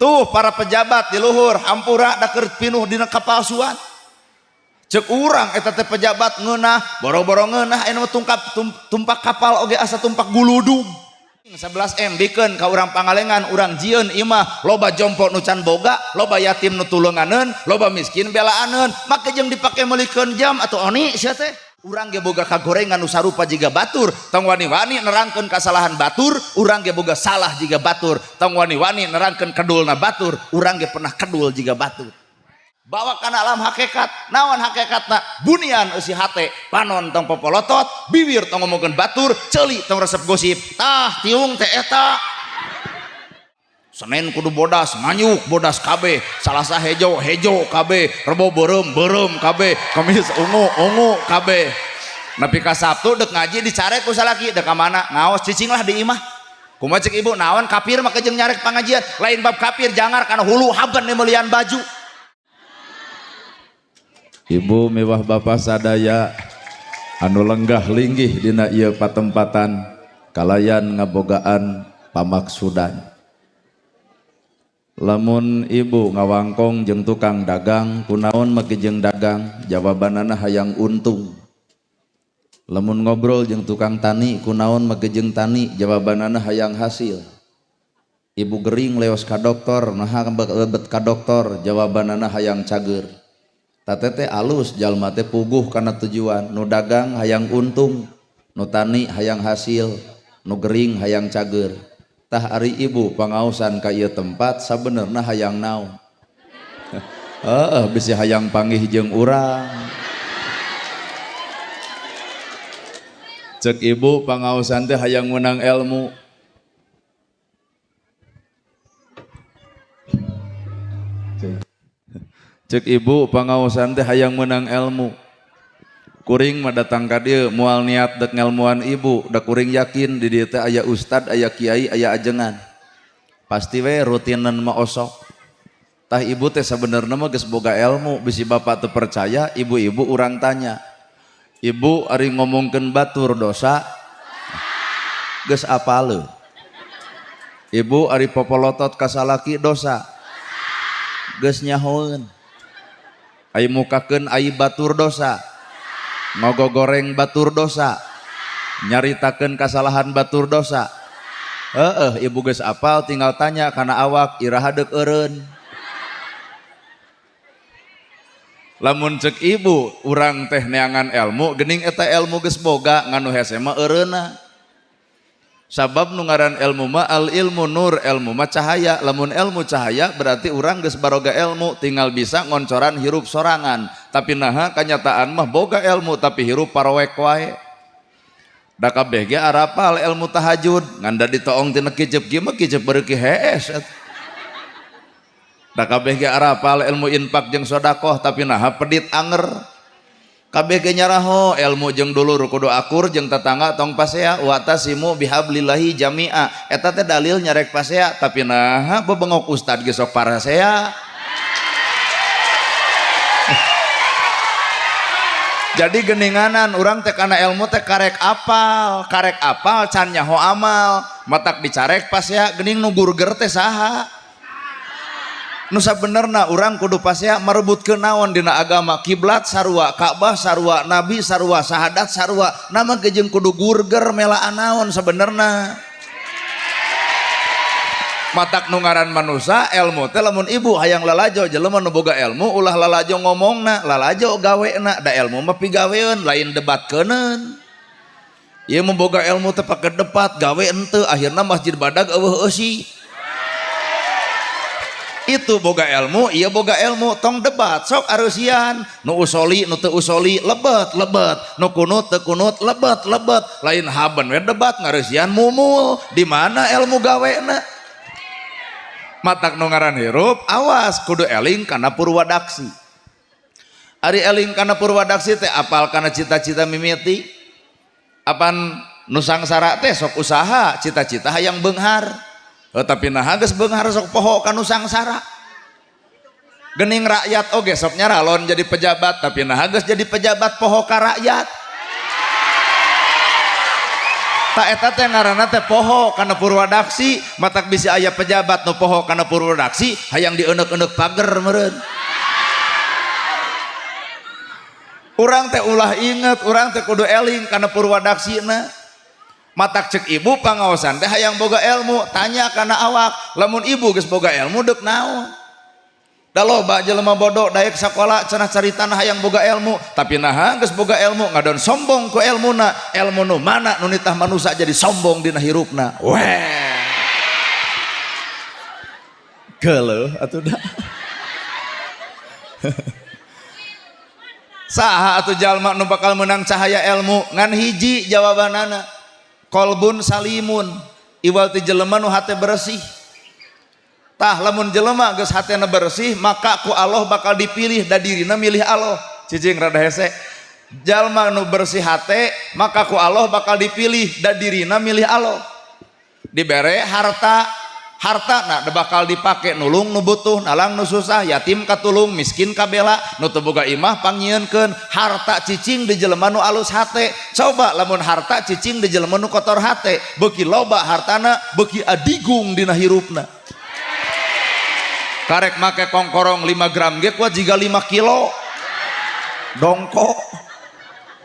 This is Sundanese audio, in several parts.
Tuh para pejabat di luhur hampura da keur pinuh dina kapalsuan. Cek urang eta teh pejabat ngeunah, boro-boro ngeunah anu tumpak kapal oge asa tumpak guludug. 11 M bikeun ka urang Pangalengan, urang jieun imah, loba jompo nu can boga, loba yatim nu tulunganeun, loba miskin belaaneun, make jeung dipake meulikeun jam atau oni sia teh. Urang ge boga kagorengan nu sarupa jiga batur, tong wani-wani nerangkeun kasalahan batur, urang ge boga salah jiga batur, tong wani-wani nerangkeun kedulna batur, urang ge pernah kedul jiga batur. Bawa kana alam hakikat, naon hakikatna? Bunian eusi hate, panon tong popolotot, bibir tong ngomongkeun batur, ceuli tong resep gosip. Tah tiung teh eta. Senin kudu bodas, nganyuk bodas kabeh, Salasa hejo, hejo kabeh, Rebo beureum, beureum kabeh, Kamis ungu, ungu kabeh. Nepi ka Sabtu dek ngaji dicarek ku salaki, dek ka mana? Ngaos cicing lah di imah. Kumaha cek ibu, naon kafir mah jeung nyarek pangajian, lain bab kafir jangar kana hulu haban meulian baju. Ibu miwah bapak sadaya anu lenggah linggih dina ieu patempatan kalayan ngabogaan pamaksudan. Lamun ibu ngawangkong jeung tukang dagang kunaon make jeung dagang, jawabanana hayang untung. Lamun ngobrol jeung tukang tani kunaon make jeung tani, jawabanana hayang hasil. Ibu gering leos ka dokter, naha lebet ka dokter, jawabanana hayang cager. Tate teh alus jalma teh puguh kana tujuan, nu dagang hayang untung, nu tani hayang hasil, nu gering hayang cager. Tah ari ibu pangaosan ka ieu tempat sabenerna hayang naon? Heeh, bisi hayang panggih jeung urang. Cek ibu pangaosan teh hayang menang ilmu. Cek ibu pangaosan teh hayang menang ilmu. Kuring mah datang ka dieu moal niat dek ngelmuan ibu, da kuring yakin di dieu teh aya ustad, aya kiai, aya ajengan. Pasti we rutinan mah osok. Tah ibu teh sabenerna mah geus boga ilmu, bisi bapak teu percaya, ibu-ibu urang tanya. Ibu ari ngomongkeun batur dosa geus apaleun. Ibu ari popolotot ka salaki dosa geus nyahoeun. Ai mukakeun ai batur dosa, ngogogoreng batur dosa, nyaritakeun kasalahan batur dosa. Heeh, ibu geus apal tinggal tanya kana awak iraha deuk eureun. Lamun cek ibu urang teh neangan ilmu, geuning eta ilmu geus boga nganu hese mah eureunna. Sabab nu ngaran ilmu mah al ilmu nur, ilmu mah cahaya. Lamun ilmu cahaya berarti urang geus baroga ilmu, tinggal bisa ngoncoran hirup sorangan. Tapi naha kanyataan mah boga ilmu tapi hirup parowek wae. Da kabeh ge arapal ilmu tahajud, ngan da ditoong tina kicep kieu mah kicep beuki hees. Da kabeh ge arapal ilmu infak jeung sedekah tapi naha pedit anger. Kabeh ge nyaraho ilmu jeung dulur kudu akur jeung tetangga tong pasea, watasimu bihablillahi jami'a. Eta teh dalil nyarek pasea tapi naha bebengok ustad ge sok parasea. Jadi geninganan urang teh kana ilmu teh karek apal can nyaho amal, matak dicarek pasea geuning nu gurger teh saha. Nu sabenerna urang kudu pasea merebutkeun naon dina agama, kiblat sarua, Ka'bah sarua, nabi sarua, sahadat sarua, nama ge jeung kudu gurger melaan naon sabenerna. Matak nu ngaran manusa ilmu teh lamun ibu hayang lalajo jelema nu boga ilmu ulah lalajo ngomongna, lalajo gawena, da ilmu mah pigaweun lain debatkeuneun. Ieu mah boga ilmu teh pake debat gawe henteu, akhirna masjid badag eueuh eusi. Itu boga ilmu, iya boga ilmu, tong debat sok arusian, nu usoli nu teu usoli lebet lebet, nu kunut teu kunut lebet lebet, lain haben we debat ngarusian mumul, di mana ilmu gawena? Matak nu ngaran hirup awas kudu eling kana purwadaksi. Ari eling kana purwadaksi teh apal kana cita-cita mimiti. Apan nu sangsara teh sok usaha cita-cita hayang beunghar. Tapi naha geus beunghar sok poho ka nu sangsara. Geuning rakyat oge sok nyaralon jadi pejabat tapi naha geus jadi pejabat poho ka rakyat. Tak eta teh ngaranna teh poho kana purwadaksi, matak bisi aya pejabat nu poho kana purwadaksi hayang dieneuk-eneuk pager meureun. Urang teh ulah inget, urang teh kudu eling kana purwadaksina. Matak cek ibu pangaosan teh hayang boga ilmu, tanya kana awak, lamun ibu geus boga ilmu deuk naon? Da loba jelema bodoh daek sakola cenah caritana hayang boga ilmu, tapi naha geus boga ilmu ngadon sombong ku ilmuna, ilmu nu mana nu nitah manusa jadi sombong dina hirupna. Weh. Geuleuh atuh da. Saha atuh jalma nu bakal menang cahaya ilmu ngan hiji jawabanana. Kolbun salimun, iwal ti jelema nu hate bersih. Tah lamun jelema geus hatena bersih maka ku Allah bakal dipilih da dirina milih Allah. Cicing rada hese. Jalma nu bersih hate maka ku Allah bakal dipilih da dirina milih Allah. Dibere harta, harta na bakal dipake nulung nu butuh, nalang nu susah, yatim katulung, miskin kabela, nu teu boga imah pangnyieunkeun. Harta cicing di jelema nu alus hate. Coba lamun harta cicing di jelema nu kotor hate, beuki loba hartana beuki adigung dina hirupna. Karek make kongkorong 5 gram ge kuat jiga 5 kilo dongko.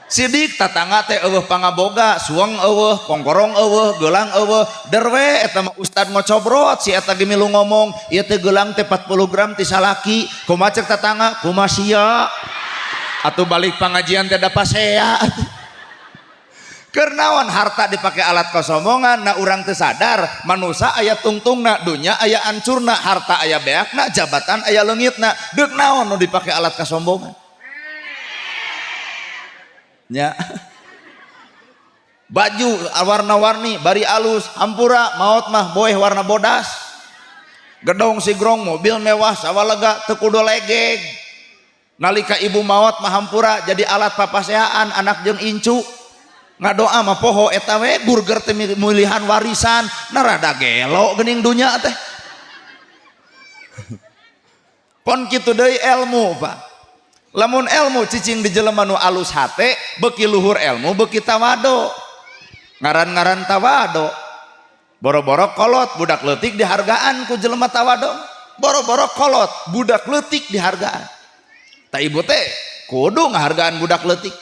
Sidik tatangga teh eueuh pangaboga, suang eueuh, kongkorong eueuh, gelang eueuh, derwe eta mah ustad ngocobrot si eta ge milu ngomong, ieu teh gelang teh 40 gram ti salaki, kumaha cek tatangga, kumaha sia. Atuh balik pangajian teh da pasea. Keur naon harta dipake alat kosombongan, na urang teu sadar manusa aya tungtungna, dunya aya ancurna, harta aya beakna, jabatan aya leungitna, deuk naon nu dipake alat kasombongan? Nya. Baju warna-warni bari alus, hampura maot mah boeh warna bodas. Gedong sigrong, mobil mewah sawalega teu kudu legeg. Nalika ibu maot mah hampura jadi alat papaseaan anak jeung incu. Ngadoa mah poho eta we burger teh mulihan warisan, nah rada gelo geuning dunya teh. Pon kitu deui ilmu, Pak. Lamun ilmu cicing di jelema nu alus hate, beuki luhur ilmu beuki tawado. Ngaran-ngaran tawado. Boro-boro kolot budak leutik dihargaan ku jelema tawado. Boro-boro kolot budak leutik dihargaan. Ta ibu teh kudu ngahargaan budak leutik.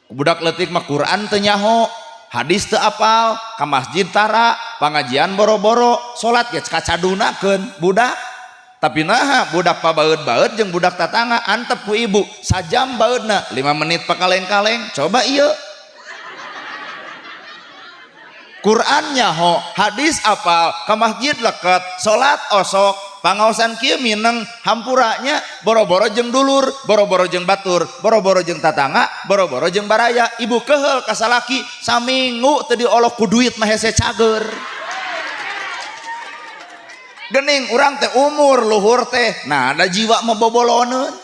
Budak leutik mah Quran teu nyaho, hadis teu apal, ka masjid tara, pangajian boro-boro, salat ge kacadunakeun budak. Tapi naha budak pabaeud-baeud jeung budak tatangga antep ku ibu sajam baeudna 5 menit pakaleng-kaleng, coba ieu. Quran nyaho, hadis apal, ka masjid leket, salat osok, pangaosan kieu mineng hampuranya boro-boro jeung dulur, boro-boro jeung batur, boro-boro jeung tatangga, boro-boro jeung baraya, ibu keheul ka salaki saminggu teu diolok ku duit mah hese cager. Gening urang teh umur luhur teh, nah ada jiwa mah boboloneun.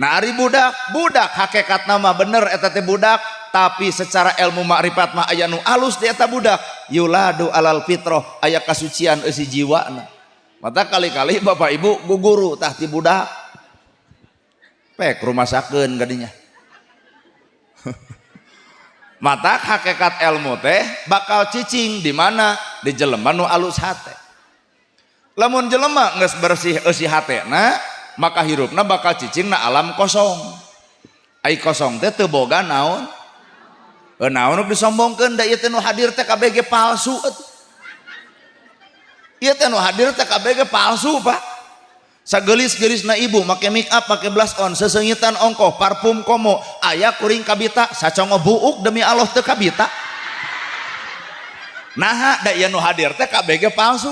Nah ari budak, budak hakikat nama bener eta teh budak, tapi secara ilmu makrifat mah aya nu alus di eta budak, yuladu alal fitroh, aya kasucian eusi jiwana. Mata kali-kali bapak ibu guguru tah ti budak. Pek rumasakeun gadinya. Mata hakikat ilmu teh bakal cicing di mana? Di jelema nu alus hate. Lamun jelema geus bersih eusi hatena, maka hirupna bakal cicing na alam kosong. Ai kosong teh teu boga naon? Naon nu disombongkeun da ieu teh nu hadir teh KBG palsu atuh. Ieu teh nu hadir teh KBG palsu, Pak. Sagelis-gelisna ibu make make up, make blush on, seseungitan ongkoh, parfum komo, aya kuring kabita, sacongo buuk demi Allah teu kabita. Naha da ieu nu hadir teh KBG palsu.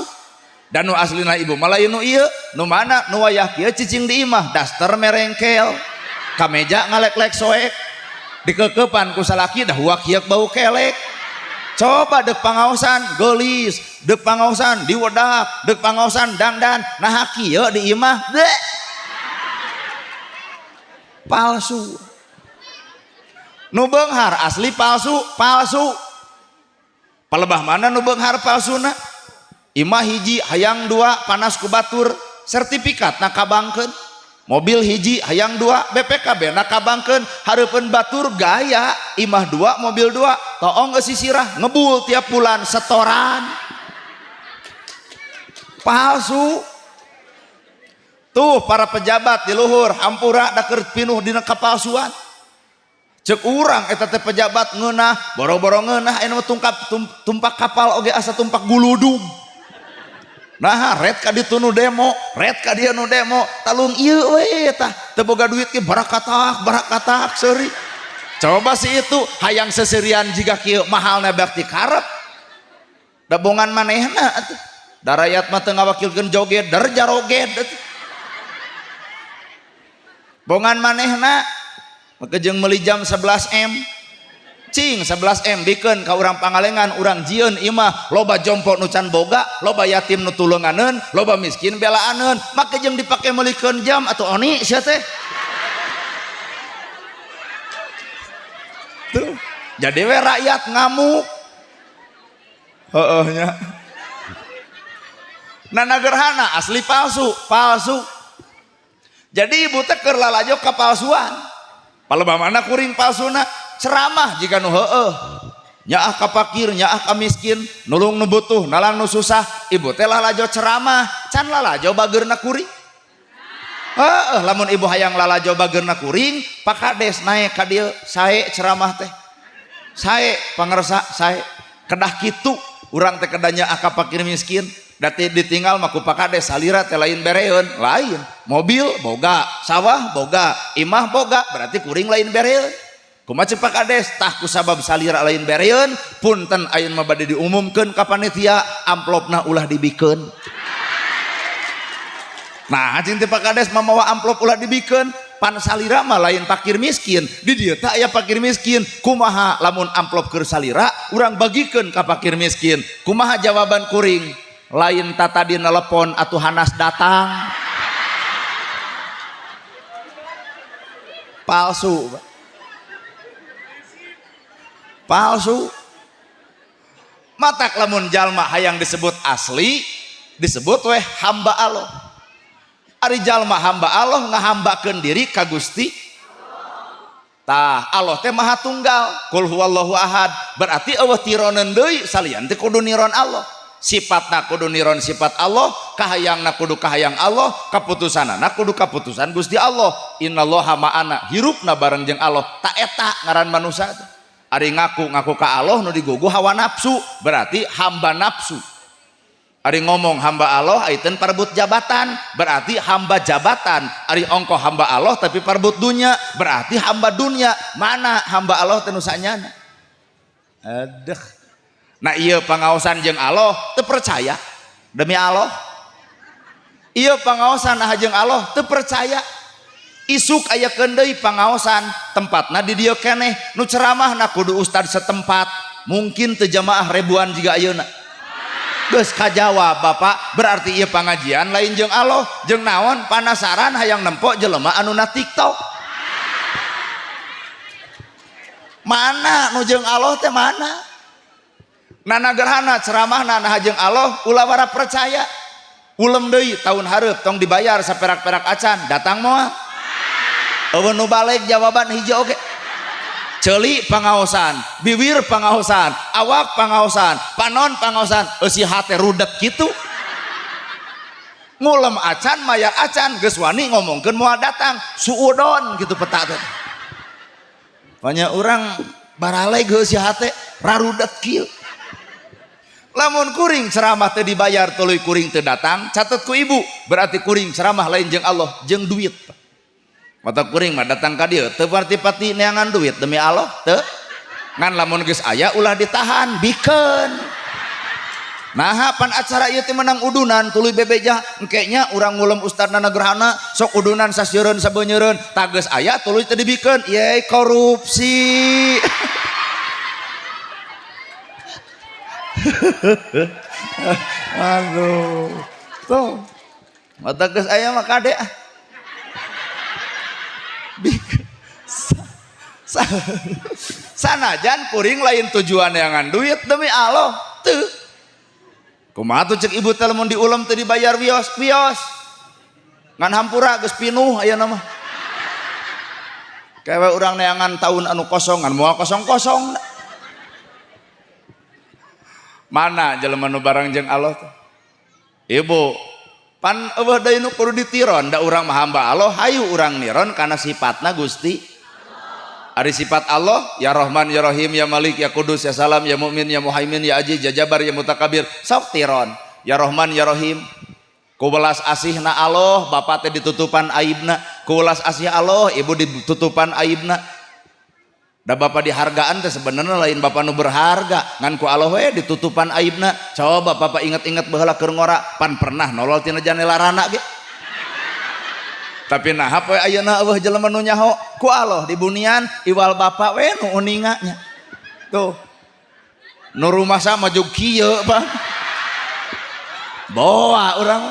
Dan nu aslina ibu malah nu ieu, nu mana nu wayah kieu cicing di imah, daster merengkel, kameja ngalek-lek soek, dikekepan ku salaki dah huak hiek bau kelek. Coba dek pangaosan geulis, dek pangaosan diwedak, dek pangaosan dangdan, nah kieu di imah dek palsu. Nu beunghar asli palsu, palsu. Palebah mana nu beunghar palsuna? Imah hiji hayang dua panas ku batur, sertifikat na kabangkeun. Mobil hiji hayang dua, BPKB na kabangkeun, hareupeun batur gaya, imah dua mobil dua, toong eusi sirah ngebul tiap bulan setoran. Palsu. Tuh para pejabat di luhur hampura da keur pinuh dina kapalsuan. Cek urang eta teh pejabat ngeunah, boro-boro ngeunah aya nu tumpak kapal oge asa tumpak guludug. Nah, red ka ditu nu demo, red ka dieu nu demo, talung ieu we tah, teu boga duit ge barakatak, barakatak seuri. Coba si itu hayang seserian jiga kieu mahalna bakti karep. Da bongan manehna atuh. Da rakyat mah teu ngawakilkeun joget, der jaroged atuh. Bongan manehna maka jeung meuli jam 11 M. Cing 11 M bikeun ka urang Pangalengan, urang jieun imah, loba jompo nu can boga, loba yatim nu tulunganeun, loba miskin belaaneun, make jeung dipake meulikeun jam atuh oni sia teh. Tuh, jadi we rakyat ngamuk. Heueuh nya. Nana gerhana asli palsu, palsu. Jadi ibu teh keur lalajo kapalsuan. Palebah mana kuring palsuna? Ceramah jika nu heueuh. Nyaah ka fakir, nyaah ka miskin, nulung nu butuh, nalang nu susah. Ibu teh lalajo ceramah, can lalajo bageurna kuring. Heueuh, lamun ibu hayang lalajo bageurna kuring, Pak Kades naek ka dieu sae ceramah teh. Sae pangersa, sae. Kedah kitu urang teh kedah nyaah ka fakir miskin. Dati ditinggal mah ku Pak Kades salira teh lain bereun, lain. Mobil boga, sawah boga, imah boga, berarti kuring lain bereun. Kumaha ceuk Pak Kades? Tah ku sabab salira lain bereun, punten ayeuna mah bade diumumkeun ka panitia, amplopna ulah dibikeun. Nah, cing teh Pak Kades mah mawa amplop ulah dibikeun, pan salira mah lain fakir miskin. Di dieu teh aya fakir miskin. Kumaha lamun amplop keur salira urang bagikeun ka fakir miskin? Kumaha jawaban kuring? Lain tatadi nelepon atuh hanas datang. Palsu, Pak. Palsu. Matak lamun jalma hayang disebut asli, disebut weh hamba Allah. Ari jalma hamba Allah ngahambakeun diri ka Gusti. Tah, Allah teh Maha Tunggal. Qul huwallahu ahad. Berarti eueuh tironeun deui salian teh kudu niron Allah. Sifatna kudu niron sifat Allah, kahayangna kudu kahayang Allah, kaputusanana kudu kaputusan Gusti Allah. Innallaha ma'ana, hirupna bareng jeung Allah. Ta eta ngaran manusa teh. Ari ngaku-ngaku ka Allah nu digugu hawa nafsu, berarti hamba nafsu. Ari ngomong hamba Allah aiteun parebut jabatan, berarti hamba jabatan. Ari ongkoh hamba Allah tapi parebut dunia, berarti hamba dunia. Mana hamba Allah teh nu sanyana? Aduh. Nah ieu pangaosan jeung Allah teu percaya demi Allah. Ieu pangaosan nah jeung Allah teu percaya. Isuk aya deui pangaosan tempatna di dieu keneh, nu ceramahna kudu ustad setempat, mungkin teu jamaah ribuan jiga ayeuna. Geus kajawab Bapak, berarti ieu pangajian lain jeung Allah, jeung naon panasaran hayang nempo jelema anu na TikTok. Mana nu jeung Allah teh mana? Nana gerhana ceramahna nah jeung Allah ulah wara percaya. Ulem deui tahun hareup tong dibayar saperak-perak acan, datang moal. Eueuh nu balik jawaban hiji oge. Ceuli pangaosan, biwir pangaosan, awak pangaosan, panon pangaosan, eusi hate rudet kitu. Ngulem acan, mayar acan, geus wani ngomongkeun moal datang, suudon kitu peta teh. Banyak urang baraleg heusi hate rarudet kieu. Lamun kuring ceramah teu dibayar tuluy kuring teu datang, catet ku ibu, berarti kuring ceramah lain jeung Allah, jeung duit. Mata kuring mah datang ka dieu teu parti-parti neangan duit demi Allah teu. Ngan lamun geus aya ulah ditahan, bikeun. Nah, pan acara ieu teh menang udunan tuluy bebeja engke nya urang ngulem ustadna gerhana sok udunan sasieureun sabeunyereun tah geus aya tuluy teu dibikeun, ye korupsi. Aduh. Tuh. Mata geus aya mah kade ah. Sanajan kuring lain tujuan yang duit demi Allah teu. Kumaha tuh cek ibu teh lamun diulem teu dibayar wios, wios. Ngan hampura geus pinuh ayeuna mah. Kewe urang neangan tahun anu kosong ngan moal kosong-kosong. Mana jelema nu barang jeung Allah teh? Ibu, pan eueuh deui nu kudu ditiron, da urang mah hamba Allah, hayu urang niron kana sifatna Gusti. Ari sifat Allah, ya Rahman, ya Rahim, ya Malik, ya Kudus, ya Salam, ya Mukmin, ya Muhaimin, ya Aziz, ya Jabar, ya Mutakabir. Sok tiron. Ya Rahman, ya Rahim. Ku welas asihna Allah, bapak teh ditutupan aibna. Ku welas asih Allah, ibu ditutupan aibna. Da bapak dihargaan teh sebenarnya lain bapak nu berharga, ngan ku Allah we ditutupan aibna. Coba bapak inget-inget baheula keur ngora, pan pernah nolol tina janela rana ge. Tapi nah poe ayeuna eueuh jelema nu nyaho, ku Allah dibunian iwal bapak we nu uninga nya. Tuh. Nu rumasa maju kieu, Pak. Bawa urang.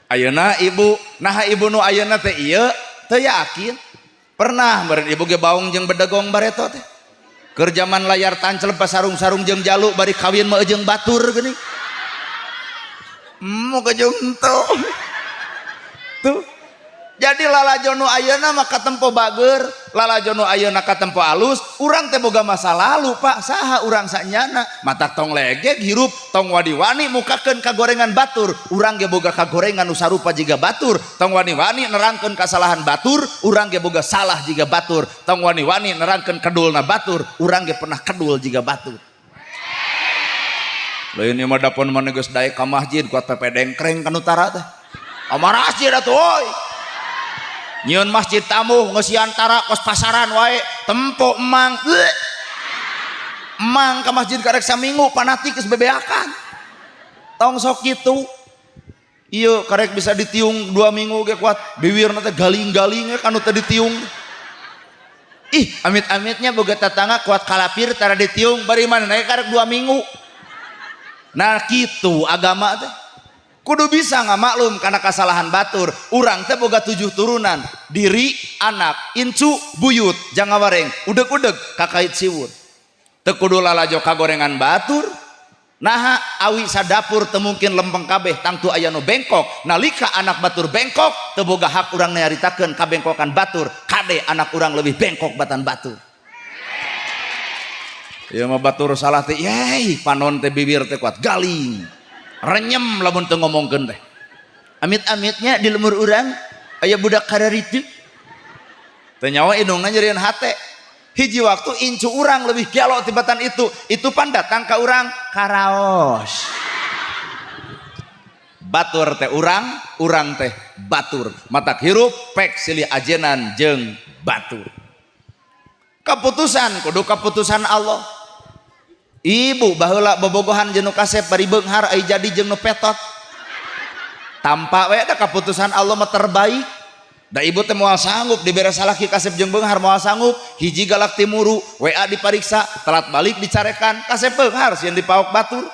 Ayeuna ibu, nah ibu nu ayeuna teh ieu teu yakin. Pernah meureun ibu ge baung jeung bedegong bareto teh. Keur jaman layar tancep pasarung-sarung jeung jalu bari kawin mah jeung batur geuning. Moga jeung henteu. Tuh. Jadi lalajo nu ayeuna mah katempo bager, lalajo nu ayeuna katempo alus, urang teh boga masa lalu, Pak. Saha urang sanyana? Matak tong legeg hirup, tong wani-wani mukakeun kagorengan batur. Urang ge boga kagorengan nu sarupa jiga batur. Tong wani-wani nerangkeun kasalahan batur, urang ge boga salah jiga batur. Tong wani-wani nerangkeun kedulna batur, urang ge pernah kedul jiga batur. Lain ieu mah dapon mah geus daek ka masjid kuat pepe dengkreng kan utara teh. Amarah masjid atuh euy. Nyieun masjid tamuh ngeusian tara kos pasaran wae tempo emang. Emang ka masjid karek saminggu panatik geus bebeakan. Tong sok kitu. Ieu karek bisa ditiung 2 minggu ge kuat biwirna teh galing-galing kanu teh ditiung. Ih, amit-amitnya boga tetangga kuat kalapir tara ditiung bari mana naik karek 2 minggu. Nah kitu agama teh. Kudu bisa ngamaklum karena kesalahan batur. Urang teh boga 7 turunan, diri, anak, incu, buyut, jangawareng, udeg-udeg, kakait siwur. Teu kudu lalajo kagorengan batur. Naha awi sadapur teu mungkin lempeng kabeh tangtu aya nu bengkok. Nalika anak batur bengkok, teu boga hak urang nyaritakeun kabengkokan batur. Kade anak urang lebih bengkok batan batur. Ieu mah batur salah teh, yey, panon teh bibir teh kuat galing. Renyem lamun teu ngomongkeun teh. Amit-amitnya di lemur urang aya budak kararitu. Teu nyawa indungna nyerieun hate. Hiji waktu incu urang lebih gelo tibatan itu. Itu pan datang ka urang karaos. Batur teh urang, urang teh batur. Matak hirup pek silih ajenan jeung batur. Keputusan kudu keputusan Allah. Ibu baheula bobogohan jeung nu kasep bari beunghar ai jadi jeung nu petot. Tampak we da keputusan Allah mah terbaik. Da ibu teh moal sanggup dibere salaki kasep jeung beunghar moal sanggup, hiji galak timuru, WA dipariksa, telat balik dicarekan, kasep beunghar sieun dipaok batur.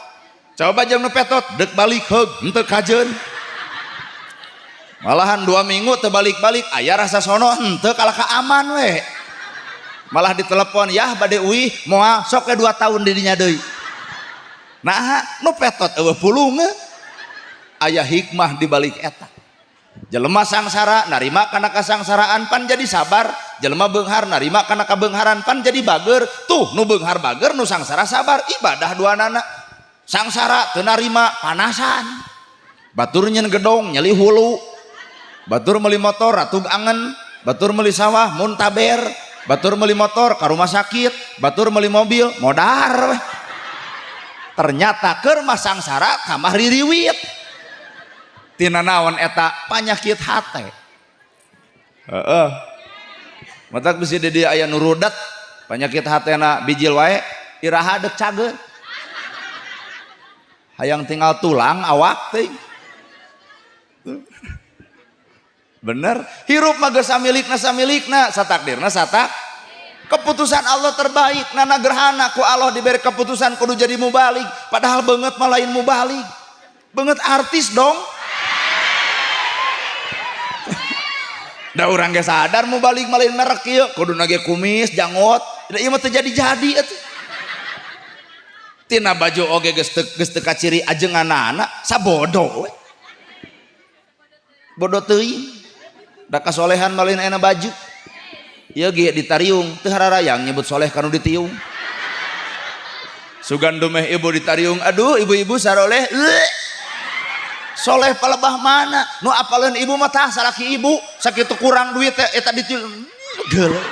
Coba jeung nu petot deuk balik heug henteu kajeun. Malahan 2 minggu teu balik-balik aya rasa sono henteu kalah ka aman we. Malah ditelepon yah bade uih moal sok ke 2 tahun didinya deui. Nah nu petot eueuh pulungeun. Aya hikmah di balik eta. Jelema sangsara narima kana kasangsaraan pan jadi sabar, jelema beunghar narima kana kabeungharan pan jadi bager. Tuh nu beunghar bager nu sangsara sabar, ibadah duanana. Sangsara teu narima panasan. Batur nyen gedong nyeli hulu. Batur meuli motor ratug angen, batur meuli sawah muntaber. Batur meuli motor ka rumah sakit, batur meuli mobil modar. Ternyata keur mah sangsara kamah ririwit. Tina naon eta panyakit hate. Heeh. Matak bisi di dieu aya nu rudet, panyakit hatena bijil wae, iraha deuk cager. Hayang tinggal tulang awak teh. Bener, hirup mah geus samilikna samilikna, satakdirna satak. Keputusan Allah terbaik, nana gerhana ku Allah diberi keputusan kudu jadi mubalig, padahal beungeut mah lain mubalig. Beungeut artis dong. Da urang ge sadar mubalig mah lain merek ieu, kudu ge kumis, janggot, da ieu mah teu jadi-jadi atuh. Tina baju oge geus teu kaciri ajenganana, sabodo we. Bodoh teuing. Da kasolehan mah lain aya baju. Ieu ge ditariung teu hararayang nyebut soleh kanu ditiung. Sugan dumeh ibu ditariung, aduh ibu-ibu saroleh. Soleh palebah mana? Nu apaleun ibu mah tah salaki ibu, sakitu kurang duit teh eta ditiung. Geuleuh.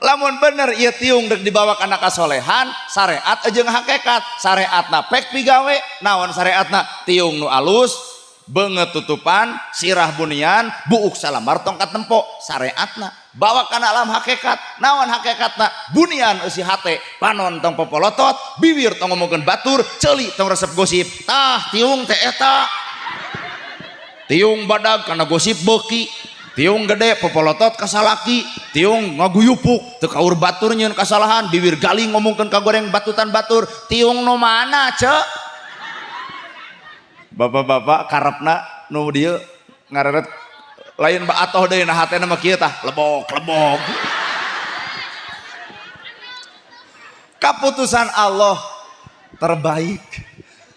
Lamun bener ieu tiung dek dibawa kana kasolehan, syariat jeung hakikat. Syariatna pek pigawe, naon syariatna? Tiung nu alus, beungeut tutupan, sirah bunian, buuk salambar tongkat tempo, syariatna. Bawa kana alam hakikat, naon hakikatna? Bunian eusi hate, panon tong popolotot, bibir tong ngomongkeun batur, ceuli tong resep gosip. Tah tiung teh eta. Tiung badag kana gosip beuki. Tiung gede popolotot kasalaki, tiung ngaguyupuk teu kaur batur nyieun kasalahan, bibir galing ngomongkeun kagoreng batutan batur, tiung nu mana ceu? Bapak-bapak karepna nu dieu ngareret lain atoh deui na hatena mah kieu tah, lebok-lebok. Kaputusan Allah terbaik.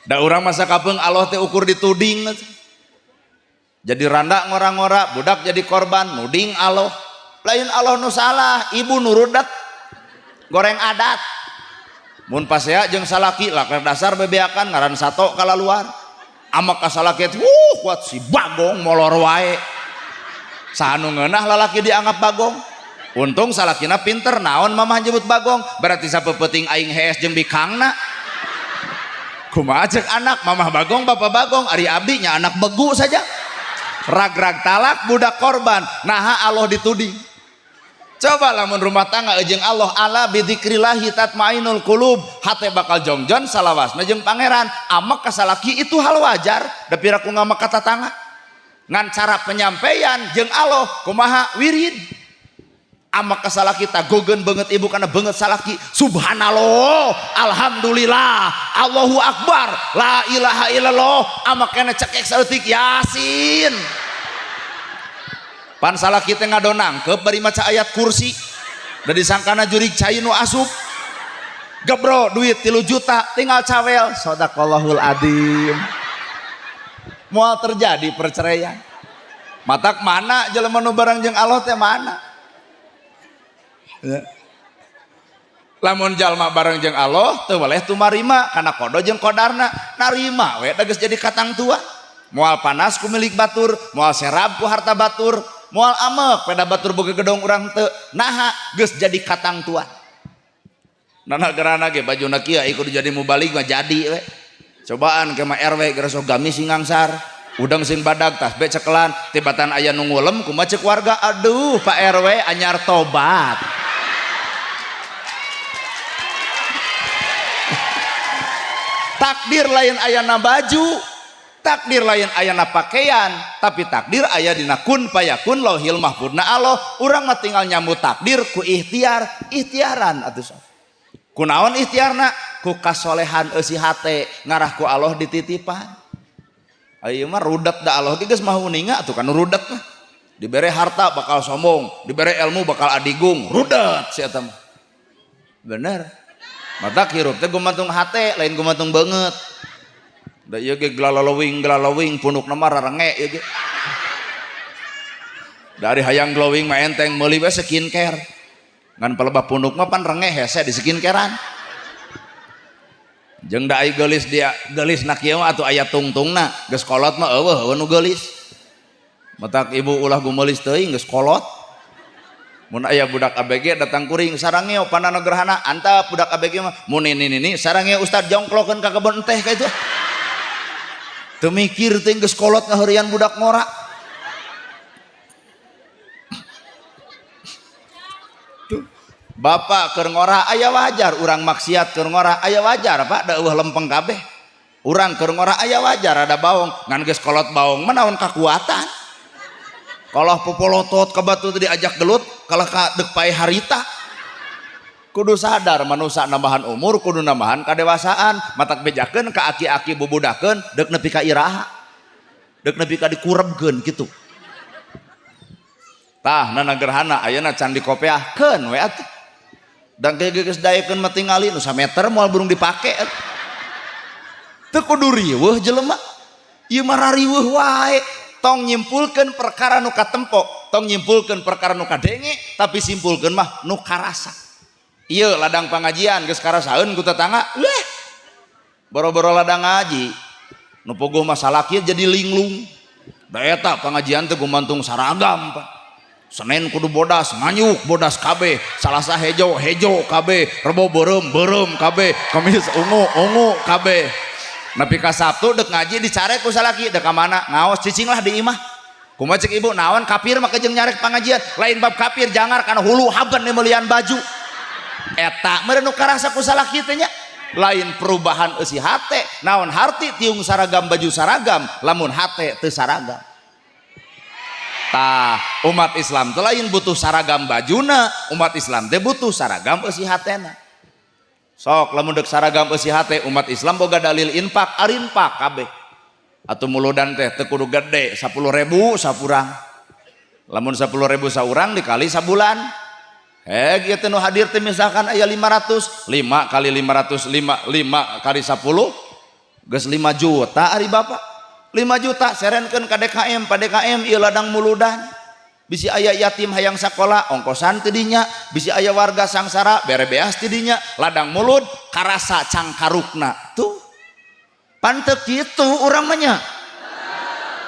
Da urang masa kapeung Allah teh ukur dituding. Jadi randa ngora-ngora, budak jadi korban, nuding Allah. Lain Allah nu salah, ibu nu rudet, goreng adat. Mun pasea jeung salaki lakar dasar bebeakan ngaran sato kalaluar. Amak ka salaki teh, kuat si bagong molor wae. Saha nu ngeunah lalaki dianggap bagong. Untung salakina pinter, naon mamah nyebut bagong, berarti sapeupeting aing hees jeung bikangna. Kumaha ceuk anak, mamah bagong, bapak bagong, ari abdi nya anak begu saja. Rag-rag talak budak korban, naha Allah dituding. Coba lamun rumah tangga jeung Allah, ala bidzikrillahi tatmainul qulub, hate bakal jongjon salawasna jeung pangeran. Amek ka salaki itu hal wajar, da piraku ngamek ka tatangga. Ngan cara penyampaian jeung Allah kumaha wirid. Amek ka salaki tagogeun beungeut ibu kana beungeut salaki, subhanallah, alhamdulillah, Allahu akbar, la ilaha illallah, amek kana cekek saeutik yasin. Pan salaki teh ngadonangkeup bari maca ayat kursi. Da disangkana jurig cai nu asup. Gebro duit 3 juta tinggal cawel, sadaqallahul adzim. Moal terjadi perceraian. Matak mana jelema nu bareng jeung Allah teh mana? Ya. Lamun jalma bareng jeung Allah teu weleh tumarima kana kodo jeung kodarna, narima we da geus jadi katang tua. Moal panas ku milik batur, moal serab ku harta batur, moal amek peda batur boga gedong urang teu, naha geus jadi katang tua. Nana gerana ge bajuna kieu kudu jadi mubalig mah jadi we. Cobaan ke mah RW geus sok gamis sing ngangsar, udang sing badag tas be cekelan, tibatan aya nu ngulem kumaha ceuk warga, aduh Pak RW anyar tobat. Takdir lain ayana baju, takdir lain ayana pakaian, tapi takdir aya dina kun payakun lauhil mahfudna Allah. Urang mah tinggal nyambut takdir ku ikhtiar, ikhtiaran atuh sok. Kunaon ikhtiarna? Ku kasolehan eusi hate ngarah ku Allah dititipan. Ayeuna mah rudet da Allah ge geus maha uninga atuh kan rudet mah. Dibere harta bakal sombong, dibere ilmu bakal adigung, rudet si eta mah. Bener. Mata hirup teh gumantung hate lain gumantung beungeut. Da ieu ge glalolowing glalowing punukna mah rarenge ieu ge. Dari hayang glowing mah enteng meuli we skincare. Ngan palebah punuk mah pan renge hese di skincarean. Jeung da ai geulis dia geulis na kieu mah atuh aya tungtungna, geus kolot mah eueuh eueuh nu geulis. Matak ibu ulah gumeulis teuing geus kolot. Mun aya budak ABG datang kuring sarangeo panana gerhana antap budak ABG mah mun nini sarangeo ustad jongklokeun ka kebon teh ka itu. Teu mikir teh geus kolot ngaheureuyan budak ngora. Tuh. Bapak keur ngora aya wajar, urang maksiat keur ngora aya wajar Pak, da eueuh lempeng kabeh. Urang keur ngora aya wajar ada baong, ngan geus kolot baong mah naon kakuatan. Kalah popolotot ka batu teh diajak gelut, kalah ka deuk pae harita. Kudu sadar manusia nambahan umur, kudu nambahan kadewasaan, matak bejakeun ka aki-aki bubudakeun deuk nepi ka iraha. Deuk nepi ka dikurebkeun kitu. Tah nana gerhana ayeuna can dikopeahkeun we atuh. Dan ge geus daekeun mah tingali nu sameter moal burung dipake atuh. Teu kudu riweuh jelema. Ieu mah rariweuh wae. Tong nyimpulkeun perkara nu katempo, tong nyimpulkeun perkara nu kadenge, tapi simpulkeun mah nu karasa. Ieu ladang pangajian geus karasaeun ku tetangga. Leh. Boro-boro ladang ngaji. Nu puguh masalah kieu jadi linglung. Da eta pangajian teh gumantung saragam, Pak. Senin kudu bodas, nganyuk bodas kabeh, Salasa hejo, hejo kabeh, Rebo beureum, beureum kabeh, Kamis ungu, ungu kabeh. Nepi ka Sabtu dek ngaji dicarek ku salaki, dek ka mana? Ngaos cicing lah di imah. Kumaha cek ibu, naon kafir mah jeung nyarek pangajian, lain bab kafir jangar kana hulu haben meulieun baju. Eta meureun nu karasa ku salaki teh nya. Lain perubahan eusi hate, naon harti tiung saragam baju saragam, lamun hate teu saragam. Tah, umat Islam teh lain butuh saragam bajuna, umat Islam teh butuh saragam eusi hatena. Sok lamun deuk saragam eusi hate, umat Islam boga dalil infak, arinfak kabeh. Atuh muludan teh teu kudu gede, 10.000 sapurang. Lamun 10.000 saurang dikali sabulan. Heg ieu teh nu hadir teh misalkan aya 500, 5 kali 500, 5, 5 kali 10 geus 5 juta ari bapak. 5 juta serenkeun ka DKM, pa DKM ieu ladang muludan. Bisi aya yatim hayang sakola ongkosan ti dinya, bisi aya warga sangsara bere beas ti dinya, ladang mulud karasa cangkarukna. Tuh. Pan teu kitu urang mah nya.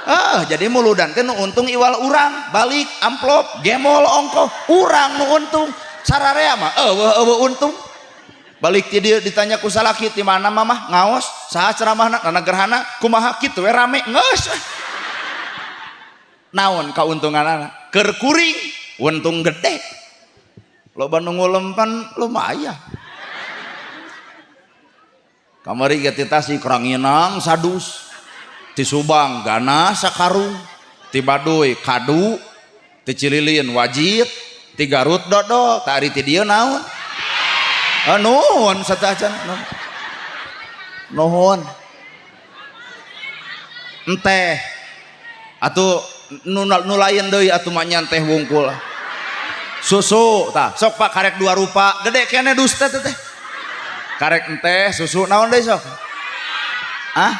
Ah, jadi muludan teh nu untung iwal urang, balik amplop, gemol ongkoh, urang nu untung. Sararea mah eueuh eueuh untung. Balik ti dieu ditanya ku salaki ti mana mamah ngaos, saha ceramahna, nana gerhana, kumaha kitu we rame geus. Naon kauntunganana? Keur kuring untung gede. Loba nu ngulempan lumayan. Kamari ge ti Tasik ranginang sadus. Ti Subang ganas sakarung, ti Baduy kadu, ti Cililin wajit, ti Garut dodol, tah ari ti dieu naon? Ah, nuhun sateuacan. Nuhun. Enteh. Atuh nu nu lain deui atuh mah nya teh wungkul. Susu tah, sok Pak karek dua rupa, gede keneh dus teh teh. Karek enteh, susu naon deui sok? Ah?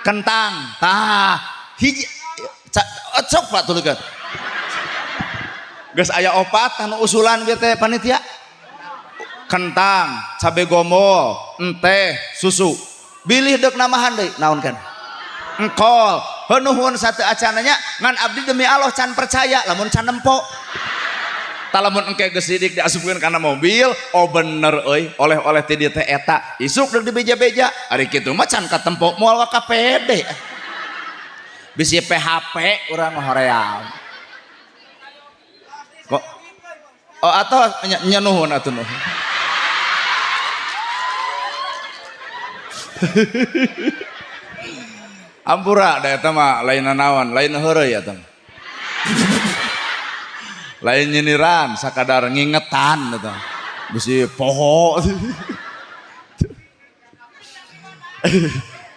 Kentang. Tah, hiji sok Pak tuluykeun. Geus aya opat anu usulan ieu teh panitia. Kentang, cabe gombol, enteh, susu. Bilih deuk namahan deui naon kan? Engkol. Nuhun sateuacanna ngan abdi demi Allah can percaya lamun can nempo. Tah lamun engke geus sidik diasupkeun kana mobil, oh bener euy, oleh-oleh ti dieu teh eta. Isuk deuk dibeja-beja, ari kitu mah can katempo moal waka pede. Bisi PHP urang mah hoream. Kok oh atau nya nuhun atuh nuhun. Ampura da eta mah lain nanaon, lain heureuy eta mah. Lain nyiniran, sakadar ngingetan eta. Bisi poho.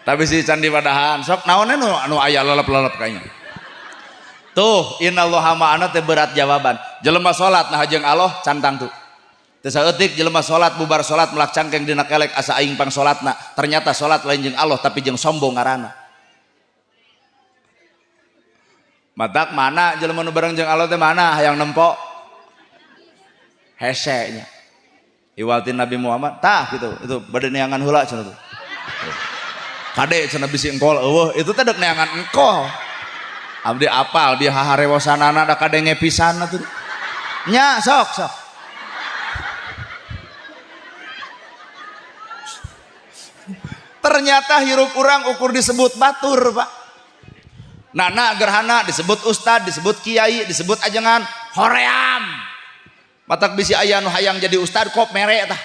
Tapi si candi padahan sok naonnya nu anu aya lelep-lelep kayaknya. Tuh innallaha ma'ana teh berat jawaban. Jelema salat nah jeung Allah can tangtu. Teu saeutik jelema salat bubar salat melak cangkeng dina kelek asa aing pang salatna. Ternyata salat lain jeung Allah tapi jeung sombong ngaranna. Matak mana jelema nu bareng jeung Allah teh mana hayang nempo? Hese nya. Iwal ti Nabi Muhammad tah gitu. Itu bade neangan heula cenah tuh. Kade cenah bisi engkol eueuh itu teh deuk neangan engkol. Abdi apal dia haharewosanana da kadenge pisan atuh. Nya sok sok. Ternyata hirup urang ukur disebut batur, Pak. Nana gerhana disebut ustad, disebut kiai, disebut ajengan hoream. Matak bisi aya nu hayang jadi ustad kop mere tah.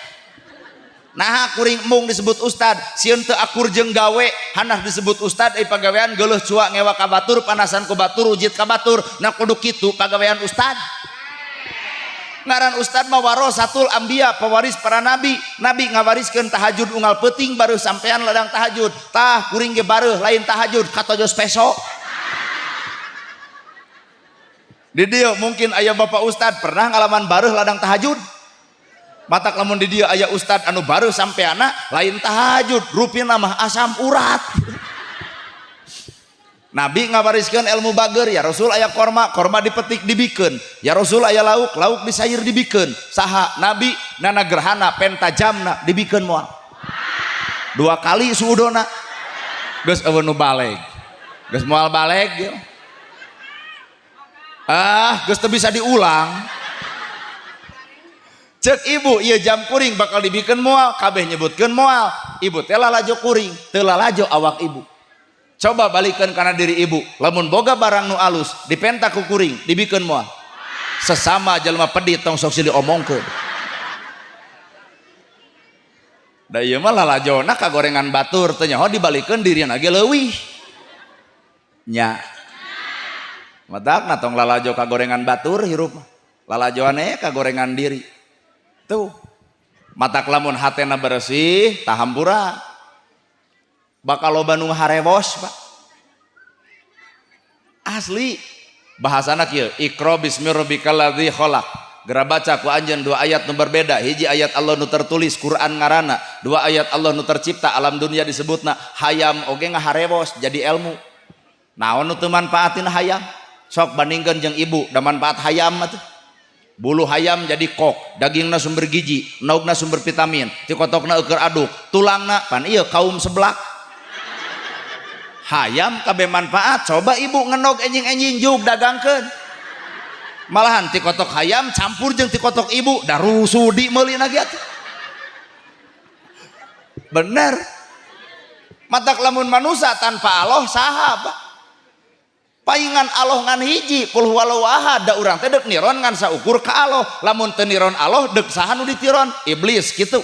Naha kuring embung disebut ustad, sieun teu akur jeung gawe, hanah disebut ustad pagawean geuleuh cua ngewa ka batur, panasan ku batur, ujit ka batur. Nah kudu kitu pagawean ustad. Ngaran ustad mah warasatul anbiya, pewaris para nabi. Nabi ngawariskeun tahajud unggal peuting baru sampean ladang tahajud. Tah kuring ge bareuh lain tahajud katojos peso. Di dieu mungkin aya bapak ustad pernah ngalaman bareuh ladang tahajud. Matak lamun di dieu aya ustad anu bareuh sampeana lain tahajud, rupina mah asam urat. Nabi ngawariskeun ilmu bager, ya Rasul aya korma, korma dipetik dibikeun. Ya Rasul aya lauk, lauk disayur dibikeun. Saha Nabi nana gerhana penta jamna dibikeun moal. Dua kali suudona. Geus eueuh nu baleg. Geus moal baleg ieu. Ah, geus teu bisa diulang. Cek ibu, ieu jam kuring bakal dibikeun moal, kabeh nyebutkeun moal. Ibu teh lalajo kuring, teu lalajo awak ibu. Coba balikan karena diri ibu, lamun boga barang nu alus dipenta ku kuring, dibikeun moal. Sesama jelema pedit tong sok silih omongkeun. Da ieu mah lalajona kagorengan batur teu nyaho dibalikeun dirina ge leuwih. Nya. Matakna tong lalajo kagorengan batur hirup mah. Lalajoane kagorengan diri. Tuh. Matak lamun hatena bersih tahampura. Bakal loba nu harewos, Pak. Asli bahasana kieu, Iqra bismi rabbikal ladzi khalaq. Geura baca ku anjeun dua ayat nu berbeda, hiji ayat Allah nu tertulis Quran ngaranna, dua ayat Allah nu tercipta alam dunia disebutna. Hayam oge ngaharewos jadi ilmu. Naon nu teu manfaatin hayam? Sok bandingkeun jeung ibu, da manfaat hayam mah tuh. Bulu hayam jadi kok, dagingna sumber gizi, naugna sumber vitamin, tikotokna eueur aduk, tulangna pan ieu kaum seblak. Hayam kabeh manfaat, coba ibu ngenog enjing-enjing jug dagangkeun. Malahan tikotok hayam campur jeung tikotok ibu, da rusudi meuli ge atuh. Bener. Matak lamun manusia tanpa Allah saha, Pak? Paingan Allah ngan hiji, kul huwallahu ahad, da urang teh deuk niron ngan saukur ka Allah. Lamun teu niron Allah deuk saha nu ditiron? Iblis kitu.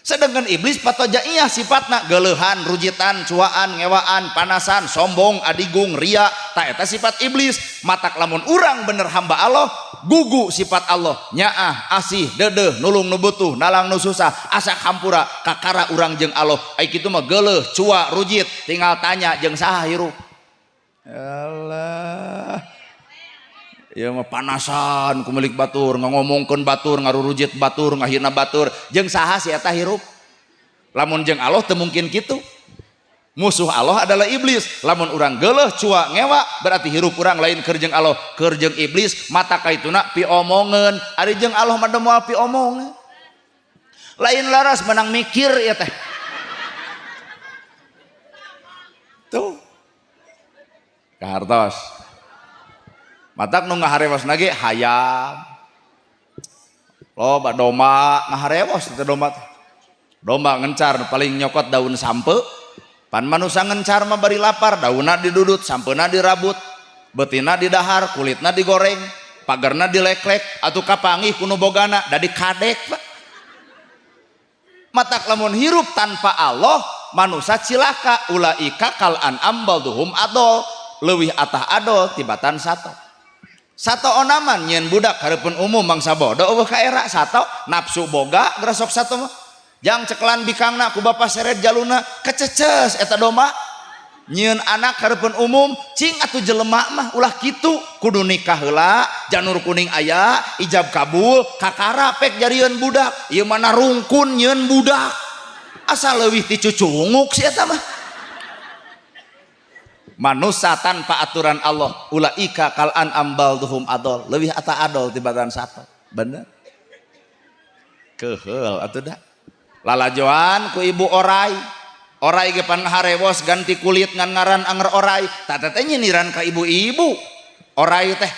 Sedangkan iblis patojaiyah sifatna geuleuhan, rujitan, cuaan, ngewaan, panasan, sombong, adigung, ria, ta eta sifat iblis. Matak lamun urang bener hamba Allah, gugu sifat Allah, nyaah, asih, dedeh, nulung nu butuh, nalang nu susah, asa hampura kakara urang jeung Allah. Ai kitu mah geuleuh, cua, rujit, tinggal tanya jeung saha hirup. Allah. Ieu mah panasan ku milik batur, ngomongkeun batur, ngarurujit batur, ngahina batur, jeung saha si eta hirup? Lamun jeung Allah teu mungkin kitu. Musuh Allah adalah iblis. Lamun urang geuleuh, cua, ngewa, berarti hirup urang lain keur jeung Allah, keur jeung iblis, mata kaituna piomongeun. Ari jeung Allah mah moal piomongeun. Lain laras menang mikir ieu teh. Tuh. Kahartos. Matak nu ngaharewos ge hayam. Loba domba ngaharewos teh domba teh. Domba ngencar paling nyokot daun sampe. Pan manusa ngencar mah bari lapar, daunna didudut, sampeuna dirabut, beutina didahar, kulitna digoreng, pagerna dileklek, atuh kapanggih ku nu bogana da dikadek, Pak. Matak lamun hirup tanpa Allah, manusa cilaka, ulaika kal an'am balduhum adol, leuwih atah adol tibatan sato. Sato onaman nyieun budak hareupeun umum mangsa bodoh eueuh ka era sato nafsu boga grasok sato mah. Jang cekelan bikangna ku bapa seret jaluna kececes eta domba. Nyieun anak hareupeun umum cing atuh jelema mah ulah kitu kudu nikah heula janur kuning aya ijab kabul kakara pek jarieun budak ieu mana rungkun nyieun budak asa leuwih ti cucunguk si eta mah. Manusa tanpa aturan Allah ulaika kal an'am balduhum adol leuwih ata adol tibatan sato. Bener keheul atuh da lalajoan ku ibu orai orai ge pan harewos ganti kulit ngan ngaran anger orai tah teh nyiniran ka ibu-ibu orai teh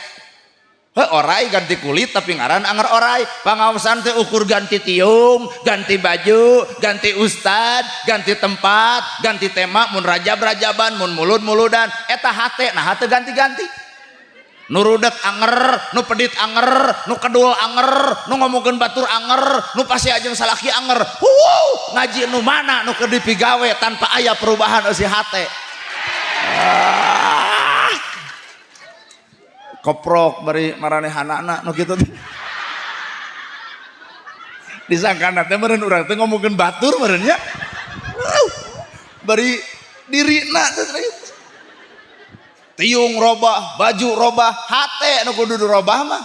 heuh orai ganti kulit tapi ngaran anger orai pangaosan teh ukur ganti tiung ganti baju ganti ustad ganti tempat ganti tema mun rajab-rajaban mun mulud-muludan eta hate nah hate ganti-ganti nu rudet anger nu pedit anger nu kedul anger nu ngomongkeun batur anger nu pasti ajeng salaki anger huuuh ngaji nu mana nu keur dipigawe tanpa aya perubahan eusi hate. Koprok bari maranehanana nu kitu teh. Disangkana teh meureun urang teh ngomongkeun batur meureun nya. Bari dirina teh tiung robah, baju robah, hate nu kudu dirobah mah.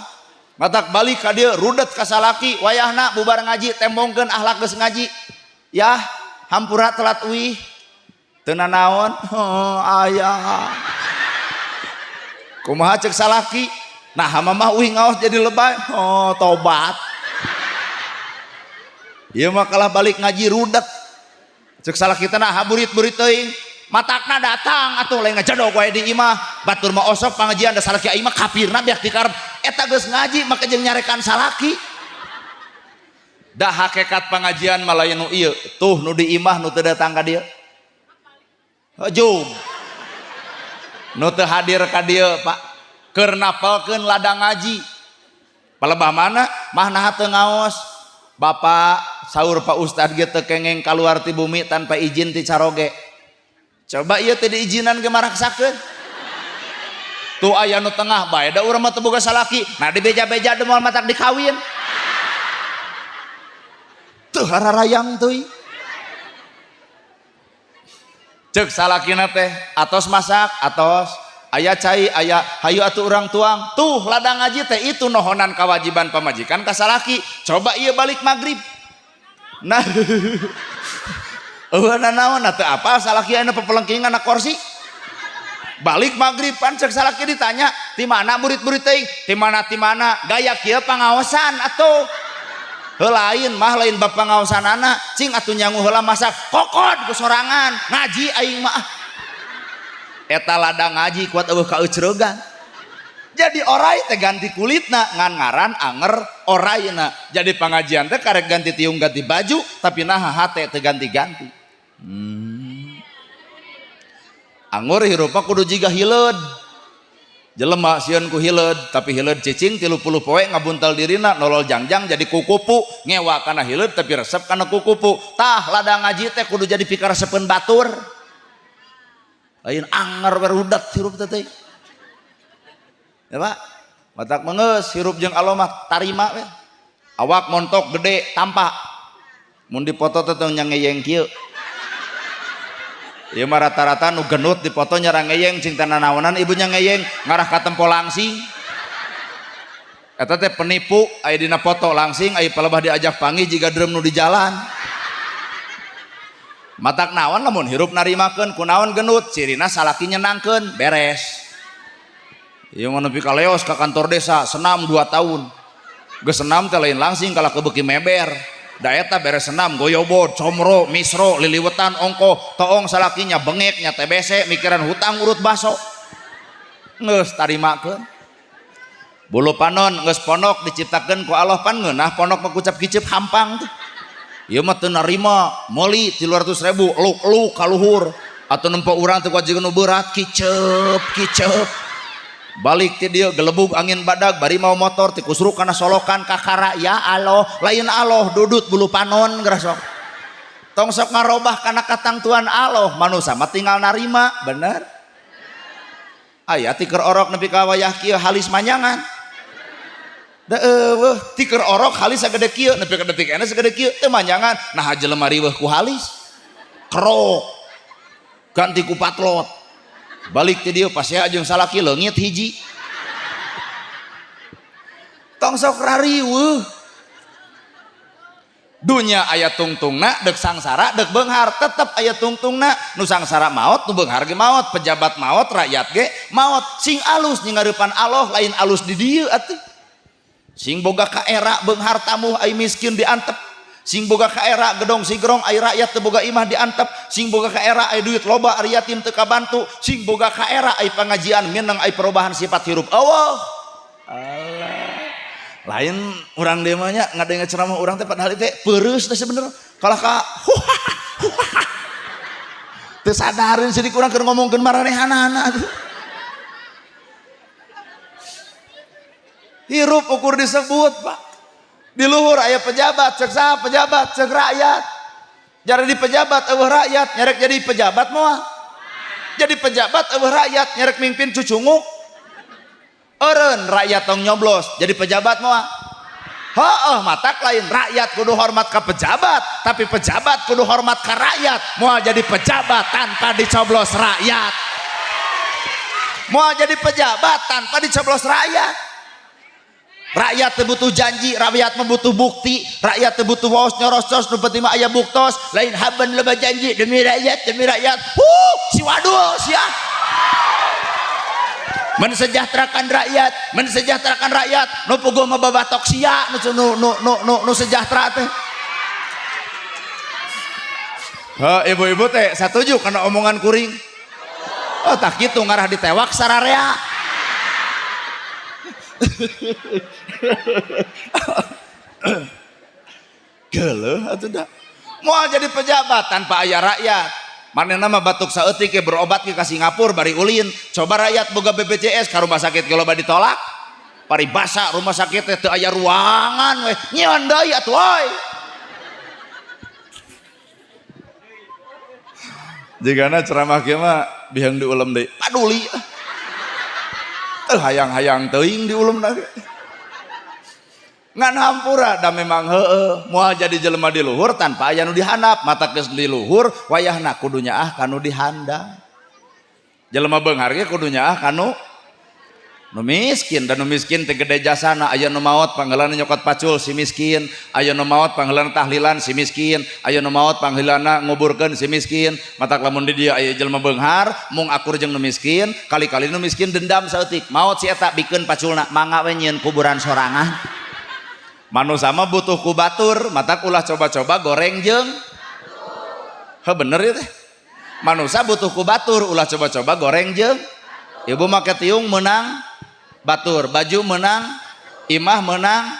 Matak balik ka dieu rudet ka salaki wayahna bubar ngaji tembongkeun akhlak geus ngaji. Yah, hampura telat uih. Teu nanaon? Oh, aya. Kumaha cek salaki? Nah, mama uih ngaos jadi lebay. Oh, tobat. Ieu mah kalah balik ngaji rudet. Cek salaki teh nah burit-burit teuing. Matakna datang atuh lain ngajadog wae di imah. Batur mah osok pangajian da salaki aing mah kafirna beak dikarep. Eta geus ngaji maka jeung nyarekan salaki. Da hakikat pengajian mah lain nu ieu. Tuh nu di imah nu teu datang ka dieu. Jum. Nu teu hadir ka dieu, Pak. Keur napelkeun ladang ngaji. Palebah mana? Mah naha teu ngaos. Bapak saur Pak Ustad ge teu kengeng kaluar ti bumi tanpa izin ti caroge. Coba ieu teh diizinan ge maraksakeun. Tuh aya nu tengah bae da urang mah teu boga salaki. Nah dibeja-beja deui moal matak dikawin. Teu hararayang teuing. Cek salakina teh atos masak, atos aya cai, aya hayu atuh urang tuang. Tuh ladang ngaji teh itu nohonan kewajiban pamajikan ka salaki. Coba ieu balik maghrib. Nah, eueuh nanaon teu apa salaki aya pepelengkingan na kursi. Balik maghrib pan cek salaki ditanya, "Ti mana murid-murid teuing?" "Ti mana ti mana?" Gaya kieu pangaosan atuh. Heuh lain mah lain bab pangaosanana, cing atuh nyangu heula masak kokod ku sorangan, ngaji aing mah. Eta ladang ngaji kuat eueuh kaeucreugan. Jadi orai teh ganti kulitna ngan ngaran anger oraina. Jadi pengajian teh karek ganti tiung ganti baju tapi naha hate teu ganti-ganti. Anggur hirup mah kudu jiga hileud. Jelema sieun ku hileud tapi hileud cicing 30 poe ngabuntal dirina nolol jangjang jadi kukupu ngewa kana hileud tapi resep kana kukupu. Tah ladang ngaji teh kudu jadi pikaresepeun batur. Lain anger werudat hirup teh. Ya Pak, matak mengeus hirup jeung Allah mah tarima we. Awak montok gede tampak. Mun dipoto teh tong ngeyeng kieu. Ieu mah rata-rata nu genut dipoto nyarang ngeyeng cing teh nanaonan ibunya ngeyeng ngarah ka tempo langsing. Eta teh penipu aya dina foto langsing aya palebah diajak panggih jiga drum nu di jalan. Matak naon lamun hirup narimakeun kunaon genut cirina salaki nyenangkeun beres. Ieu mah nepi ka leos ka kantor desa senam 2 tahun. Geus senam teh lain langsing kalah kebeuki meber. Da eta beres senam goyobod, comro, misro, liliwetan, ongko, toong salakinya bengek nya TBC mikiran hutang urut baso. Geus tarimakeun. Bulu panon geus ponok diciptakeun ku Allah pan ngeunah ponok mah kucap kicip hampang tuh. Ieu mah teu narima meuli 300.000 luk-luk ka luhur atuh nempo urang teh kuat nu berat kicep kicep. Balik ti dieu gelebug angin badag bari mau motor ti kusruk kana solokan kakara ya Allah lain Allah dudut bulu panon geura sok. Tong sok ngarobah kana katangtuan Allah manusa mah tinggal narima bener. Aya ti keur orok nepi ka wayah kieu halis manyangan. Da eueuh ti keur orok halis sagede kieu nepi ka detik ena sagede kieu teu manyangan nah jelema riweuh ku halis. Kerok ganti ku patlot. Balik ti dieu pasea jeung salaki leungit hiji. Tong sok rariweuh. Dunya aya tungtungna deuk sangsara deuk beunghar tetep aya tungtungna nu sangsara maot nu beunghar ge maot pejabat maot rakyat ge maot sing alus nyingareupan Allah lain alus di dieu atuh. Sing boga kaera beunghar tamuh ai miskin diantep. Sing boga kaera gedong sigrong ai rakyat teu boga imah diantep. Sing boga kaera ai duit loba ari yatim teu kabantu. Sing boga kaera ai pangajian mineng ai perubahan sifat hirup. Allah. Allah. Lain urang deui mah nya ngadenge ceramah urang teh padahal teh peureus teh sebenerna. Kalah ka teu sadareun sidik urang keur ngomongkeun maranehanana atuh. Hirup ukur disebut, Pak. Di luhur aya pejabat, cek saha pejabat, cek rakyat. Jadi pejabat eueuh rakyat, nyerek jadi pejabat moal. Jadi pejabat eueuh rakyat, nyerek mimpin cucunguk. Eureun rakyat tong nyoblos, jadi pejabat moal. Heueuh matak lain rakyat kudu hormat ka pejabat, tapi pejabat kudu hormat ka rakyat. Moal jadi pejabat tanpa dicoblos rakyat. Moal jadi pejabat tanpa dicoblos rakyat. Rakyat teu butuh janji, rakyat mah butuh bukti, rakyat teu butuh waos nyorostos, nu penting mah aya buktos, lain haben loba janji demi rakyat, demi rakyat. Huh, si wadul sia. Mensejahterakan rakyat, mensejahterakan rakyat. Nu puguh mah babatok sia nu nu nu nu, nu sejahtera teh. Heh, ibu-ibu teh satuju kana omongan kuring. Oh tak kitu ngarah ditewak sararea. Geuleuh atuh da. Moal jadi pejabat tanpa aya rakyat. Manehna mah batuk saeutik ge berobat ke Singapura bari ulin. Coba rakyat boga BPJS ka rumah sakit ge loba ditolak. Paribasa rumah sakit teh teu aya ruangan we. Nyion deui atuh euy. Jigana ceramah kieu mah biheung diulem deui. Paduli. Teu hayang-hayang teuing diulem deui. Ngan hampura da memang heueuh moal jadi jelema di luhur tanpa aya nu dihandap, mata geus di luhur wayahna kudu nyaah kanu dihandap. Jelema beunghar ge kudu nyaah kanu nu miskin, dan nu miskin teh gede jasana. Aya nu maot pangheulana nyokot pacul si miskin, aya nu maot pangheulana tahlilan si miskin, aya nu maot pangheulana nguburkeun si miskin. Matak lamun di dieu aya jelema beunghar mung akur jeung nu miskin, kali-kali nu miskin dendam saeutik, maot si eta bikeun paculna, mangga we nyieun kuburan sorangan. Manusa mah butuh ku batur, matak ulah coba-coba goreng jeung. Heuh bener ieu teh. Manusa butuh ku batur, ulah coba-coba goreng jeung. Ibu make tiung menang batur, baju menang, imah menang,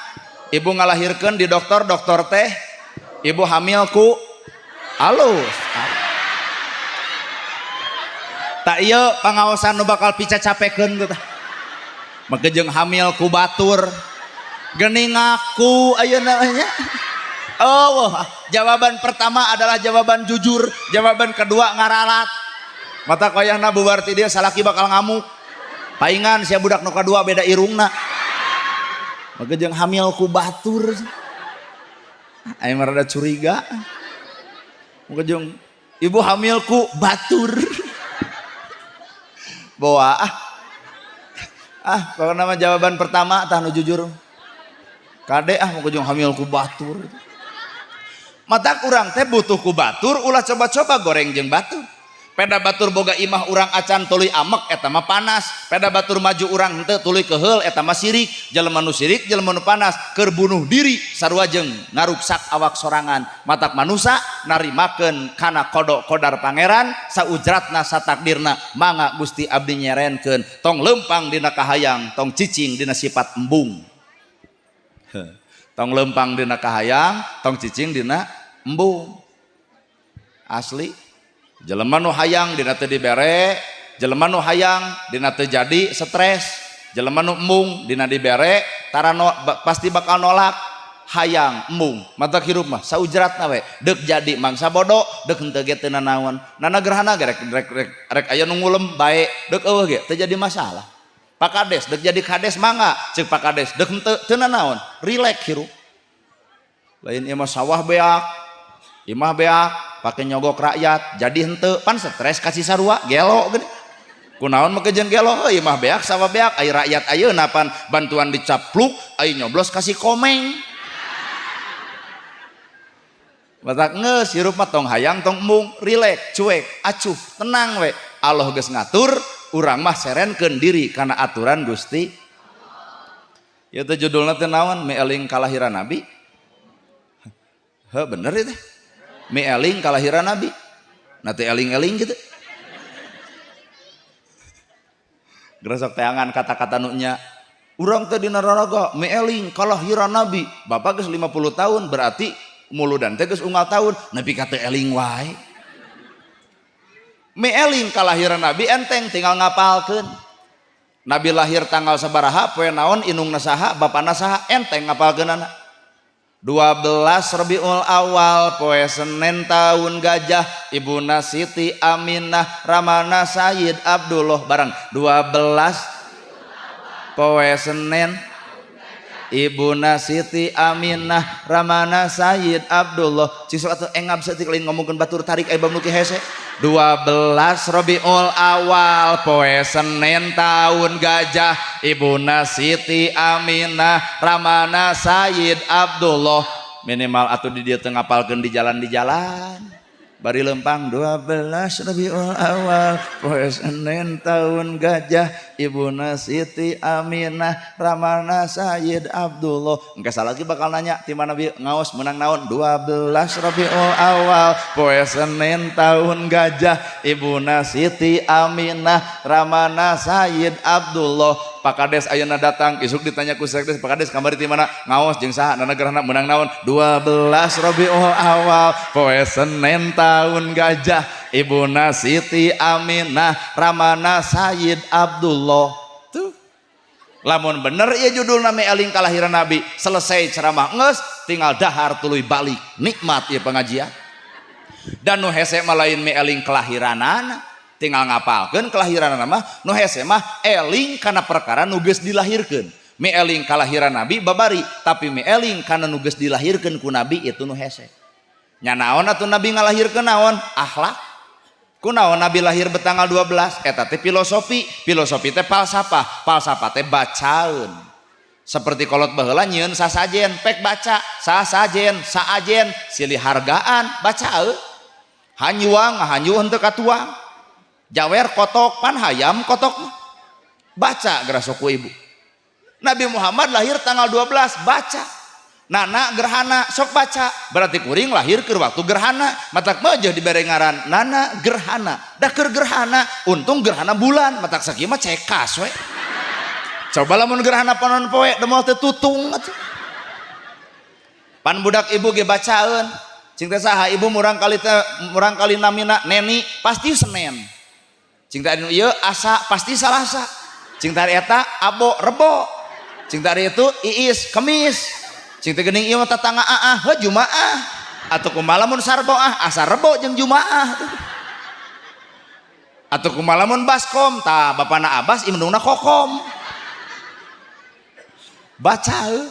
ibu ngalahirkeun di dokter, dokter teh ibu hamil ku alus. Tak ieu pangaosan nu bakal picacapekeun teh. Make jeung hamil ku batur. Geuning ngaku ayeuna nya. Oh, jawaban pertama adalah jawaban jujur, jawaban kedua ngaralat. Mata koyahna bubar ti dia salaki bakal ngamuk. Paingan sia budak nu kadua beda irungna. Maka jeung hamil ku batur. Aing mah rada curiga. Maka jeung ibu hamil ku batur. Bawa ah. Ah, pokokna mah jawaban pertama tah nu jujur. Kade ah maka jeung hamil ku batur. Mata urang teh butuh ku batur, ulah coba-coba goreng jeung batur. Peda batur boga imah urang acan tuluy amek eta mah panas. Peda batur maju urang henteu tuluy keheul eta mah sirik. Jelema nu sirik, jelema nu panas keur bunuh diri sarua jeung ngaruksak awak sorangan. Matak manusa narimakeun kana qada qadar pangeran saujratna satakdirna mangga Gusti abdi nyerenkeun. Tong leumpang dina kahayang, tong cicing dina sifat embung. Tong leumpang dina kahayang, tong cicing dina embung. Asli jelema nu hayang dina teu dibere, jelema nu hayang dina teu jadi stres, jelema nu embung dina dibere tara no, pasti bakal nolak. Hayang embung mata hirup mah saujratna we, deuk jadi mangsa bodoh, deuk henteu ge teu nanaon. Nana gerhana ge rek aya nu ngulem bae, deuk eueuh ge teu jadi masalah. Pak Kades deuk jadi kades mangga, ceuk Pak Kades deuk henteu teu nanaon, rileks hirup. Lain ieu mah sawah beak, imah beak, pake nyogok rakyat, jadi henteu pan stres kasih sarua, gelo geuning. Kunaon make jeung gelo, heuh imah beak sawah beak, ai rakyat ayeuna pan bantuan dicapluk, ai nyoblos kasih komeng. Batak geus hirup mah tong hayang tong embung, rileks, cuek, acuh, tenang we. Allah geus ngatur, urang mah serenkeun diri kana aturan Gusti. Ieu teh judulna teh naon? Mieling kalahiran Nabi. Heuh bener ieu teh. Mieling kalahiran Nabi. Na teh eling-eling gitu. Geresok teangan kata-kata nu nya. Urang teh dina raraga mieling kalahiran Nabi. Bapak geus 50 tahun berarti muludan teh geus unggal tahun nepi ka teu eling wae. Mieling kalahiran Nabi enteng tinggal ngapalkeun. Nabi lahir tanggal sabaraha, poe naon, indungna saha, bapana saha, enteng ngapalkeunana. 12 Rabiul Awal poe Senin tahun gajah, ibuna Siti Aminah, ramana Sayyid Abdullah bareng 12 poe Senin ibuna Siti Aminah, ramana Sayyid Abdullah. Cing sok atuh engab saeutik lain ngomongkeun batur tarik aya bamnu ki hese. 12 Rabiul Awal poe Senin tahun gajah, ibuna Siti Aminah, ramana Sayyid Abdullah. Minimal atuh di dieu teu ngapalkeun di jalan di jalan. Bari lempang 12 Rabiul Awal poe Senin tahun gajah, ibuna Siti Aminah, ramana Sayyid Abdullah. Engke lagi bakal nanya ti mana bi ngaos, menang naon? 12 Rabiul Awal poe Senin tahun gajah, ibuna Siti Aminah, ramana Sayyid Abdullah. Pak Kades ayeuna datang, isuk ditanya ku Sekdes, "Pak Kades kamari ti mana ngaos, jeung saha, nana gerhana, menang naon?" 12 Rabiul Awal poe Senin tahun gajah, ibuna Siti Aminah, ramana Sayyid Abdullah. Tuh, lamun bener ya judul nami eling kelahiran Nabi, selesai ceramah nges tinggal dahar tuluy balik, nikmat ya pengajian. Dan nu hese mah lain mi eling kelahiranana, tinggal ngapalkeun kelahiran mah. Nu hese mah eling kana perkara nu geus dilahirkeun. Mi eling kelahiran Nabi babari, tapi mi eling kana nu geus dilahirkeun ku Nabi, itu nu hese nya. Naon atuh Nabi ngalahirkeun? Naon? Akhlak. Kunaon Nabi lahir betanggal 12? Eta teh filosofi. Filosofi teh falsafah, falsafah teh bacaeun. Seperti kolot baheula nyieun sasajen, pek baca sasajen, saajen silih hargaan, bacaeun. Hanyuang hanyu henteu katuang, jawer kotok, pan hayam kotok mah. Baca gerasok ku ibu. Nabi Muhammad lahir tanggal 12, baca. Nana gerhana, sok baca. Berarti kuring lahir ke waktu gerhana, matak mah dibere ngaran Nana Gerhana. Da keur gerhana, untung gerhana bulan, matak sakieu mah cekas we. Coba lamun gerhana panon poe, demoh teu tutung atuh. Pan budak ibu ge bacaeun. Cing teh saha ibu murang kali teh, murang kali namina Neni, pasti Senin. Cing teh anu ieu Asa, pasti Salasa. Cing teh eta Abo, Rebo. Cing teh itu Iis, Kemis. Cing teh geuning ieu mah tetangga aah, heuh, Jumaah. Atuh kumaha lamun Sarbo ah, asa Rebo jeung Jumaah. Atuh kumaha lamun Baskom, tah bapana Abbas, indungna Kokom. Baca heuh.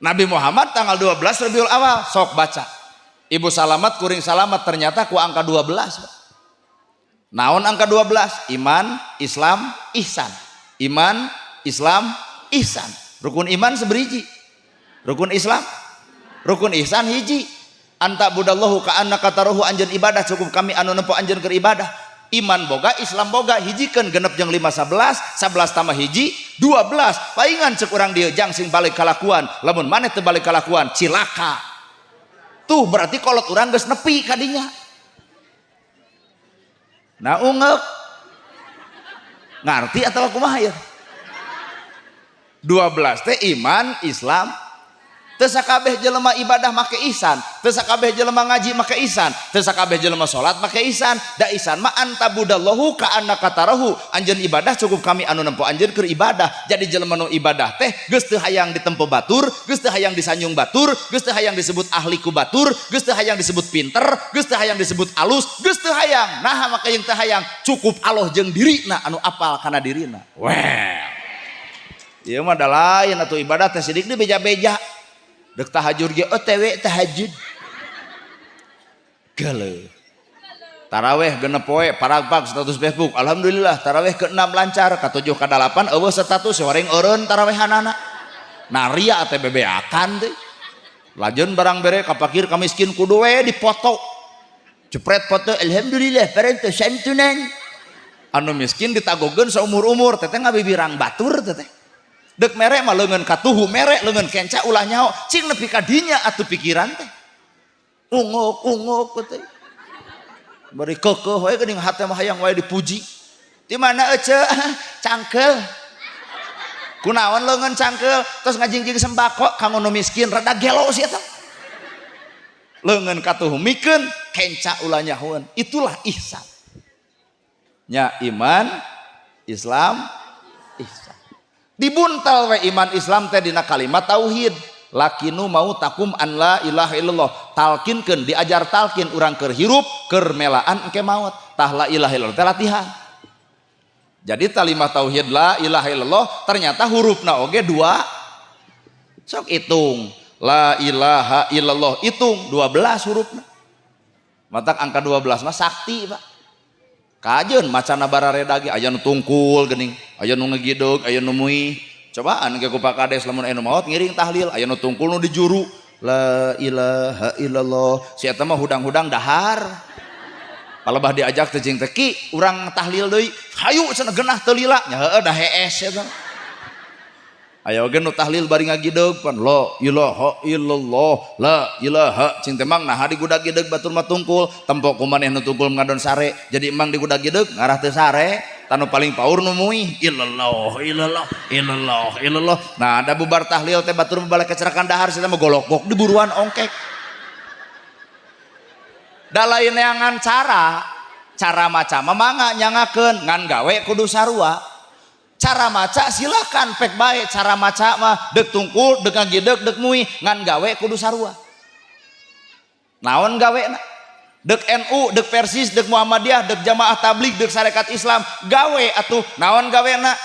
Nabi Muhammad tanggal 12 Rabiul Awal, sok baca. Ibu salamat, kuring salamat, ternyata ku angka 12. Naon angka 12? Iman, Islam, ihsan. Iman, Islam, ihsan. Rukun iman seberiji. Rukun Islam, rukun ihsan hiji. An ta'budallahu ka'annaka tarahu, anjeun ibadah cukup kami anu nempo anjeun keur ibadah. Iman boga, Islam boga, hijikeun genep jeung 5 11, 11 tambah hiji 12. Paingan cek urang dieu jang sing balik kalakuan. Lamun maneh teu balik kalakuan, cilaka. Tuh berarti kolot urang geus nepi kadinya. Nah, ungeuk. Ngarti atau kumaha ya? 12 teh iman, Islam. Teu sakabeh jelema ibadah make ihsan, teu sakabeh jelema ngaji make ihsan, teu sakabeh jelema salat make ihsan. Da ihsan mah an ta'budallahu ka'annaka tarahu, anjeun ibadah cukup kami anu nempo anjeun keur ibadah. Jadi jelema nu ibadah teh geus teu hayang ditempo batur, geus teu hayang disanjung batur, geus teu hayang disebut ahli ku batur, geus teu hayang disebut pinter, geus teu hayang disebut alus, geus teu hayang. Naha maka yang teu hayang? Cukup Allah jeung dirina anu apal kana dirina. Well, ieu mah da lain atuh. Ibadah teh sidik di beja-beja. Dek tahajud ge OTW tahajud. Geuleuh. Taraweh 6 poe paragpag status Facebook. Alhamdulillah taraweh ke-6 lancar, ke-7 ke-8 euweuh status, horeng eureun tarawehanana. Naria teh bebeakan teh. Lajeun barang bere ka fakir ka miskin kudu we dipoto. Jepret foto, alhamdulillah parantos santunan. Anu miskin ditagogeun saumur-umur, teteh ngabibirang batur teteh. Dek mere mah leungeun katuhu mere, leungeun kenca ulah nyaho, cing nepi ka dinya atuh pikiran teh. Unguk unguk teh. Bari keukeuh we geuning hate mah hayang wae dipuji. Di mana ece? Cangkel. Kunaon leungeun cangkel? Terus ngajingjing sembako kanggo nu miskin, rada gelo sih eta. Leungeun katuhu mikeun, kenca ulah nyahoeun. Itulah ihsan. Nya iman, Islam, ihsan. Dibuntal we iman Islam teh dina kalimat tauhid. Laqinu mautakum an la ilaha illallah. Talkinkeun, diajar talkin urang keur hirup, keur melaan engke maot. Tah la ilaha illallah teh latihan. Jadi kalimat tauhid la ilaha illallah ternyata hurufna oge dua. Sok hitung. La ilaha illallah hitung 12 hurufna. Matak angka 12 mah sakti, Pak. Kajeun macana barareda ge aya nu tungkul geuning, aya nu ngegideg, aya nu muih. Cobaan ke ku Pak Kades lamun aya nu maot ngiring tahlil, aya nu tungkul nu di juru. La ilaha illallah. Si eta mah hudang-hudang dahar. Palebah diajak teh jeung teh ki urang tahlil deui. Hayu cenah genah teu lila. Nya heueuh da hees eta. Aya oge nu tahlil bari ngagideug pan la ilaha illallah la ilaha cing teh mang naha digudag-gideg batur mah tungkul tempo ku maneh nu tungkul ngadon sare jadi emang digudag-gideg ngarah teu sare tanu paling paur nu muih illallah illallah illallah illallah. Nah ada bubar tahlil teh batur mah balik kecerakan dahar sia mah golok-gok diburuan ongkek. Da lain neangan cara cara maca mah mangga nyangakeun ngan gawe kudu sarua. Cara maca silakan pek bae cara maca mah dek tungkul dek ngagideg dek muih ngan gawe kudu sarua. Naon gawena? Dek NU, dek Persis, dek Muhammadiyah, dek Jamaah Tabligh, dek Sarekat Islam, gawe atuh naon gawena?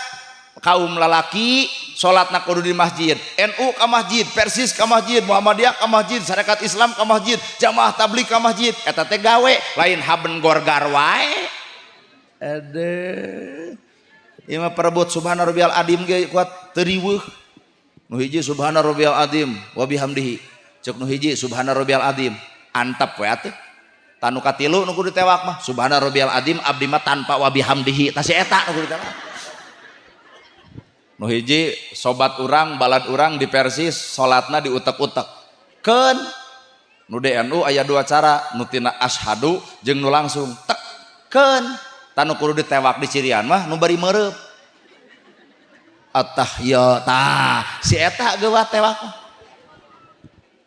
Kaum lalaki salatna kudu di masjid, NU ka masjid, Persis ka masjid, Muhammadiyah ka masjid, Sarekat Islam ka masjid, Jamaah Tabligh ka masjid, eta teh gawe lain haben gorgar wae. Aduh. Ieu mah perebut subhana rabbiyal adim ge kuat teu riweuh. Nu hiji subhana rabbiyal adim wa bihamdihi. Ceuk nu hiji subhana rabbiyal adim, antep we atuh. Tanu katilu nu kudu ditewak mah subhana rabbiyal adim abdi mah tanpa wa bihamdihi. Tah si eta nu kudu ditewak. Nu hiji sobat urang, balad urang di Persis salatna diutek-utek. Keun nu di NU aya dua cara, nu tina asyhadu jeung nu langsung tek keun. Tanu kudu ditewak di cirian mah nu bari meureup. Attahiyat tah si eta geuwat tewak.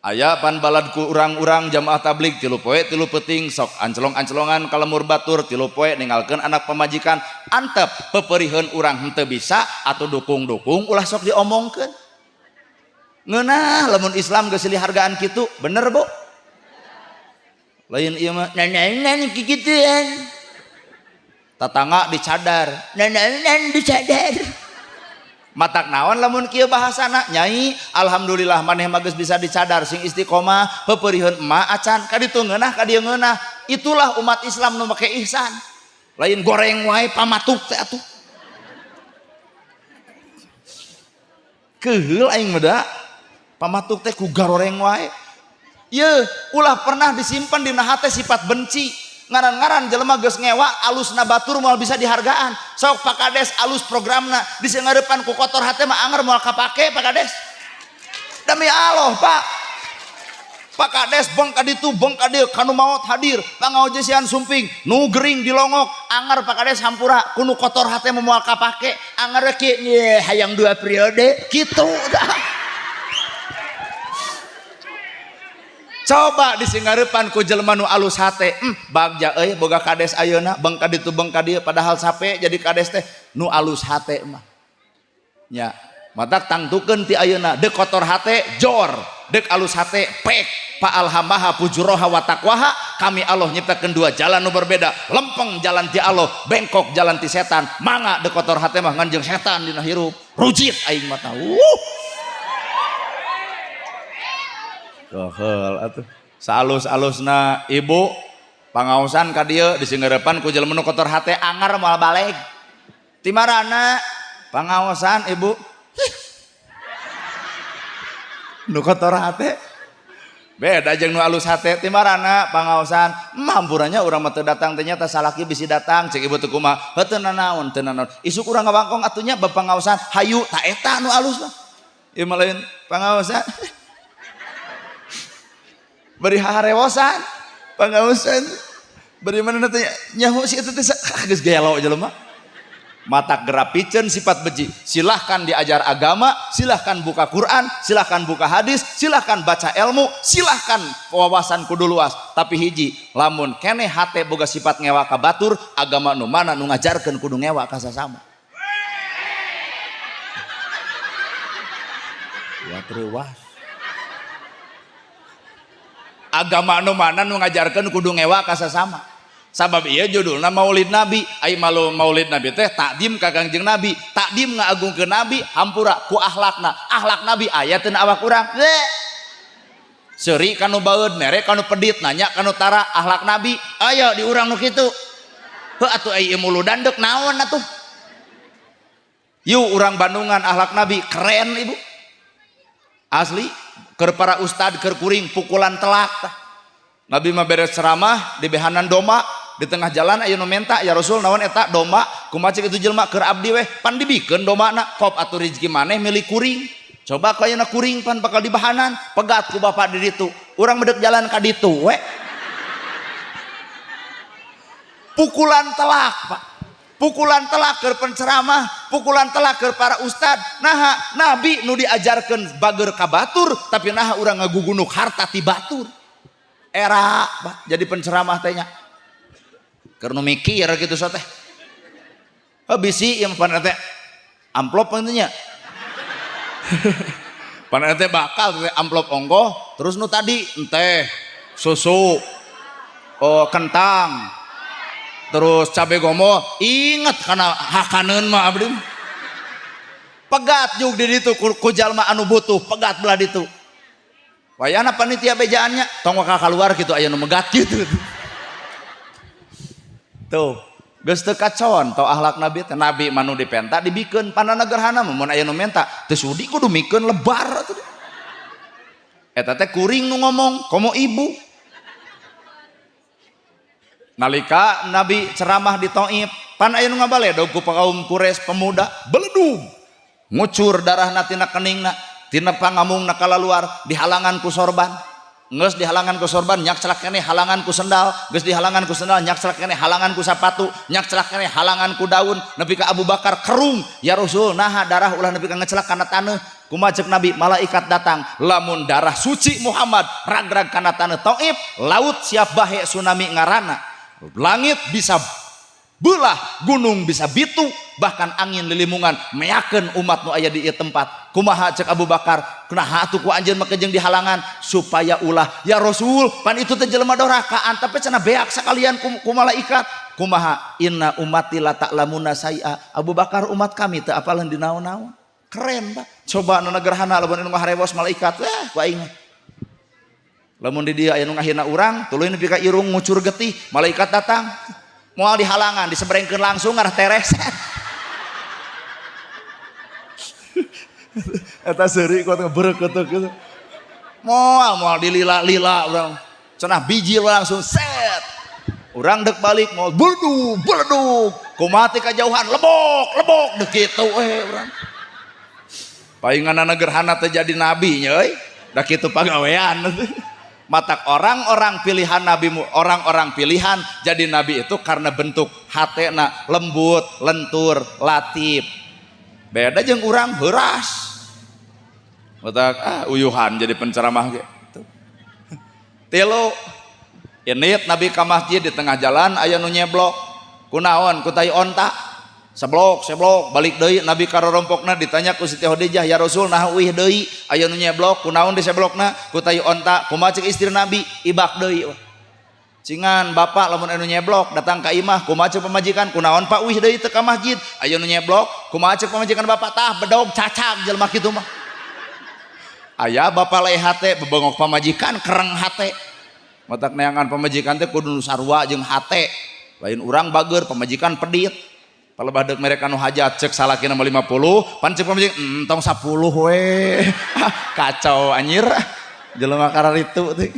Aya pan balad ku urang-urang jamaah tabligh 3 poe 3 peuting sok anclong-anclongan ka lemur batur 3 poe ninggalkeun anak pamajikan antep peperiheun urang henteu bisa atau dukung-dukung ulah sok diomongkeun. Ngeunah lamun Islam geus silih hargaan kitu bener Bu? Lain ieu mah nananan kikituan. Tatangga dicadar, nananan dicadar. Matak naon lamun kieu bahasana nyai alhamdulillah maneh mah geus bisa dicadar sing istiqomah peupeuriheun emak acan ka ditu ngeunah ka dieu ngeunah. Itulah umat Islam nu make ihsan. Lain goreng wae pamatuk teh atuh. Keheul aing mah da. Pamatuk teh ku garoreng wae. Yeuh, ulah pernah disimpan dina hate sifat benci. Ngaran-ngaran jelema geus ngewa alusna batur moal bisa dihargaan. Sok Pak Kades alus programna disengarepan ku kotor hate mah anger moal kapake Pak Kades. Demi Allah Pak. Pak Kades beng ka ditu beng ka dieu kanu maot hadir pangaojesian sumping nu gering dilongok anger Pak Kades hampura kunu kotor hate mah moal kapake anger kieu ye hayang 2 periode kitu dah. Coba disingarepan ku jelema nu alus hate, bagja euy boga kades ayeuna beng ka ditu beng ka dieu padahal sape jadi kades teh nu alus hate mah. Nya, matak tangtukeun ti ayeuna deuk kotor hate jor, deuk alus hate pek. Pa alhamaha fujuroha wa taqwaha, kami Allah nyiptakeun dua jalan nu berbeda, lempeng jalan ti Allah, bengkok jalan ti setan. Mangga deuk kotor hate mah ngan jeung setan dina hirup. Rujit aing mah tahu. Keheul atuh. Saalus-alusna ibu pangaosan ka dieu disingeurepan ku jelema nu kotor hate angar moal baleg. Ti marana pangaosan ibu? Nu kotor hate. Beda jeung nu alus hate ti marana pangaosan. Mampurannya urang mah teu datang teh nya tah salaki bisi datang cek ibu teu kumaha. Heuh teu nanaon teu nanaon. Isuk urang ngawangkong atuh nya bab pangaosan hayu ta eta nu alus mah. Ieu mah lain pangaosan. Beri harewosan pangaosan beri mana teh nyaho si eta teh geus gelo jelema. Mata gerapiceun sifat beji. Silahkan diajar agama, silahkan buka Quran, silahkan buka hadis, silahkan baca ilmu, silahkan wawasan kudu luas. Tapi hiji, lamun keneh hate boga sifat ngewa ka batur, agama nu mana nu ngajarkeun kudu ngewa ka sasama. Ya terus. Agama nu mana nu ngajarkeun kudu ngewa ka sasama. Sabab ieu judulna Maulid Nabi. Ai malu Maulid Nabi teh takdim ka Kangjeng Nabi, takdim ngaagungkeun Nabi hampura ku akhlakna. Akhlak Nabi aya teu na awak urang. Seuri kanu baeud, mere kanu pedit, nanya kanu tara akhlak Nabi aya di urang nu kitu. Heuh atuh ai ieu muludan deuk naon atuh. Yuk urang Bandungan akhlak Nabi keren ibu. Asli keur para ustad keur kuring pukulan telak tah. Nabi mah beres ceramah di behanan domba di tengah jalan aya nu menta, ya Rasul naon eta domba, kumaha cek itu jelema keur abdi weh, pan dibikeun dombana, kop atuh rezeki maneh milik kuring. Coba ku ayeuna kuring pan bakal dibahanan, pegat ku bapak di ditu. Urang bedek jalan ka ditu we. Pukulan telak, Pak. Pukulan telak keur penceramah, pukulan telak keur para ustad. Naha nabi nu diajarkeun bager ka batur, tapi naha urang ngagugunuk harta ti batur. Era, Pak, jadi penceramah teh nya. Keur nu mikir kitu so teh. Oh, bisi ieu mah pan teh amplop nya. Pan teh bakal teh amplop ongkoh, terus nu tadi enteh susu, oh, kentang, terus cabe gomo, inget kana hakaneun mah abdi. Pegat juk di ditu ku jalma anu butuh, pegat belah ditu. Wayana panitia bejaannya, tong waka keluar gitu aya nu megat gitu. Tuh, geus teu kacontoh akhlak nabi teh. Nabi mah nu dipenta dibikeun, panana gerhana mah mun aya nu menta teu sudi kudu mikeun lebar atuh. Eta teh kuring nu ngomong, komo ibu. Nalika Nabi ceramah di Taif, pan aya nu ngabaledog ku kaum Quraisy pemuda, beledug. Ngucur darahna tina keningna, tina pangamungna kalaluar, dihalangan ku sorban. Geus dihalangan ku sorban, nyak celak keneh halangan ku sendal, geus dihalangan ku sendal, nyak celak keneh halangan ku sapatu, nyak celak keneh halangan ku daun, nepi ka Abu Bakar kerung, ya Rasul, naha darah ulah nepi ka ngecelak kana taneuh. Kumaha ceuk Nabi, malaikat datang, lamun darah suci Muhammad ragrag kana taneuh Taif, laut siap bahe tsunami ngarana. Langit bisa belah, gunung bisa bitu, bahkan angin lilimungan meyakeun umat nu aya di ieu tempat. Kumaha cek Abu Bakar, kunaha atuh ku anjeun mah jeung dihalangan supaya ulah, ya Rasul, pan itu teh jelema dorakaan, tapi cenah beak sakalian ku malaikat. Kumaha inna ummati la ta'lamuna saia. Abu Bakar umat kami teu apaleun di naon-naon. Keren, Pak. Coba nu gerhana lamun anu ngaharewos malaikat, ku aing. Lamun di dieu aya nu ngahina urang, tuluy nepi ka irung ngucur getih, malaikat datang. Moal dihalangan, disebrengkeun langsung ngarah teres. Eta seuri kuat ngeberekeuteuh gitu. Moal dilila-lila urang. Cenah biji langsung set. Urang dek balik moal beledug, beledug. Kumaha teh kajauhan lebok, lebok dek kitu we urang. Painganana gerhana teh jadi nabi nya euy. Da kitu pagawean. Matak orang-orang pilihan nabi, orang-orang pilihan jadi nabi itu karena bentuk hatena lembut, lentur, latif. Beda jeung urang heuras. Matak uyuhan jadi penceramah ge. Tilu init nabi ka masjid di tengah jalan aya nu nyeblok. Kunaon? Ku tai onta. Seblok, seblok, balik deui nabi ka rorompokna ditanya ku Siti Khadijah, ya Rasul naha uih deui aya nu nyeblok, kunaon diseblokna? Ku tai onta. Kumaha ceuk istri nabi? Ibak deui. Cingan bapak lamun anu nyeblok datang ka imah, kumaha ceuk pamajikan? Kunaon Pak uih deui teu ka masjid? Aya nu nyeblok, kumaha ceuk pamajikan bapak? Tah bedog cacag jelema kitu mah. Aya bapak lae hate bebengok pamajikan kereng hate. Matak neangan pamajikan teh kudu nu sarua jeung hate. Lain urang bager pamajikan pedit. Palebah deuk mereka nu hajat cek salakina mah 50, pan cek pamajikan entong 10 we. Kacau anjir. Jelema kararitu teh.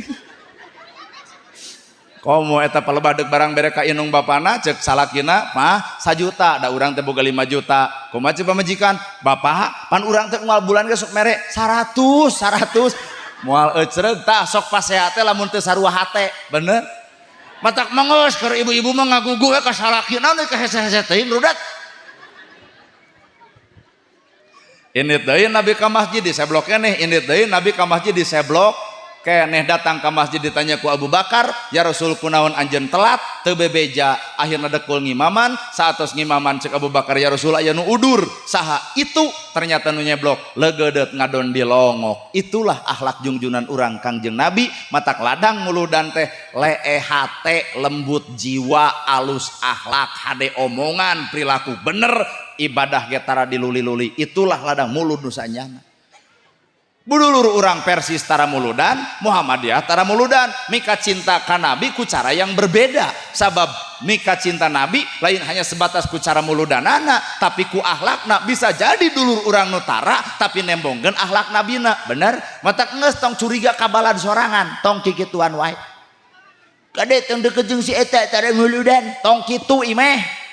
Komo eta palebah deuk barang bere ka indung bapana cek salakina mah 1 juta, da urang teh boga 5 juta. Kumaha cek pamajikan? Bapak, pan urang teh unggal bulan ge sok mere 100, 100. Moal ecreug tah sok pasea teh lamun teu sarua hate, bener? Matak mangos keur ibu-ibu mah ngagugu we ka salakina nu ka hese-hese teuing rudat. Indit deui Nabi ka masjid di seblok keneh, indit deui Nabi ka masjid di seblok keneh, datang ka masjid ditanya ku Abu Bakar, ya Rasul kunaon anjeun telat teu bebeja, akhirna dekul ngimaman, saatos ngimaman cek Abu Bakar, ya Rasul aya nu udur, saha itu ternyata nu nyeblok leugeudeut ngadon di longok. Itulah akhlak jungjunan urang Kangjeng Nabi, matak ladang muludan teh leeh hate, lembut jiwa, alus akhlak, hade omongan, perilaku bener, ibadah ge tara diluli-luli. Itulah ladang mulud nu sanyana. Budulur urang Persis tara muludan, Muhammadiyah tara muludan, mika cinta ka Nabi ku cara yang berbeda. Sabab mika cinta Nabi lain hanya sebatas ku cara muludanana, tapi ku akhlakna. Bisa jadi dulur urang nu tara tapi nembongkeun akhlak nabina. Bener? Matak geus tong curiga ka balad sorangan, tong kikituan wae. Kade tong deket jeung si eta tara muludan, tong kitu imeh.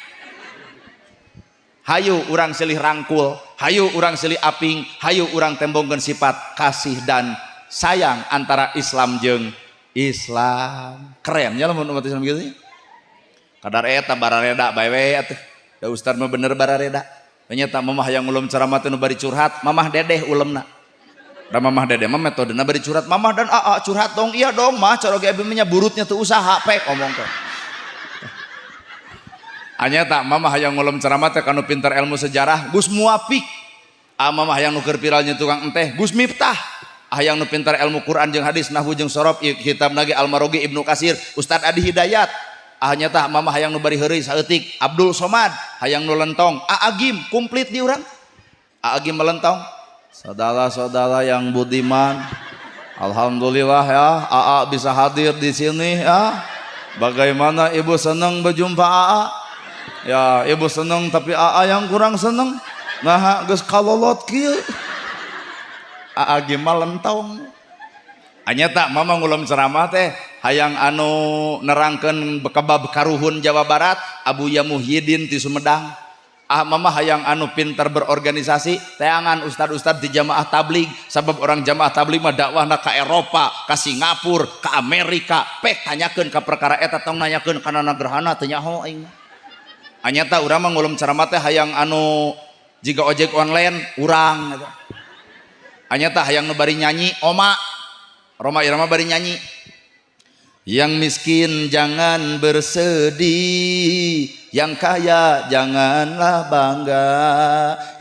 Hayu urang silih rangkul, hayu urang silih aping, hayu urang tembongkeun sifat kasih dan sayang antara Islam jeung Islam. Keren nya lamun umat Islam gitu nya. Kadar eta barareda bae we atuh. Da ustad mah bener barareda. Nya mamah hayang ulem ceramah teh nu bari curhat, mamah dedeh ulemna. Da mamah dedeh mah metodena bari curhat, mamah dan aa curhat dong, iya dong mah cara ge abi mah nya burutnya teu usaha pek omong teh. Anya tak mamah hayang ngulem ceramah teh kanu pintar ilmu sejarah Gus Muwafiq. Ah mamah hayang nu keur viralnya tukang enteh Gus Miftah. Hayang nu pintar ilmu Quran jeung hadis nahwu jeung sorof kitab nage Al-Marogi Ibnu Kasir Ustad Adi Hidayat. Ah nya tah mamah hayang nu bari heureuy saeutik Abdul Somad, hayang nu lentong Agim komplit di urang. Agim melentong. Saudara-saudara yang budiman, alhamdulillah ya AA bisa hadir di sini ya. Bagaimana ibu senang berjumpa AA? Ya, ibu seneng tapi AA yang kurang seneng. Nah, geus kalolot kieu. AA ge mah lentong. Anya tak mama ngulem ceramah teh hayang anu nerangkeun kebab karuhun Jawa Barat Abuya Muhyiddin ti Sumedang. Ah mama hayang anu pintar berorganisasi teangan ustad-ustad di jamaah tablig, sabab orang jamaah tablig mah dakwahna ka Eropa, ka Singapura, ka Amerika. Pek tanyakeun ka perkara eta, tong nanyakeun kana gerhana teu nyaho aing mah. Anyata urang mah ngulem ceramah teh hayang anu jiga ojek online urang gitu. Anyata hayang nu bari nyanyi oma Roma Irama bari nyanyi. Yang miskin jangan bersedih, yang kaya janganlah bangga.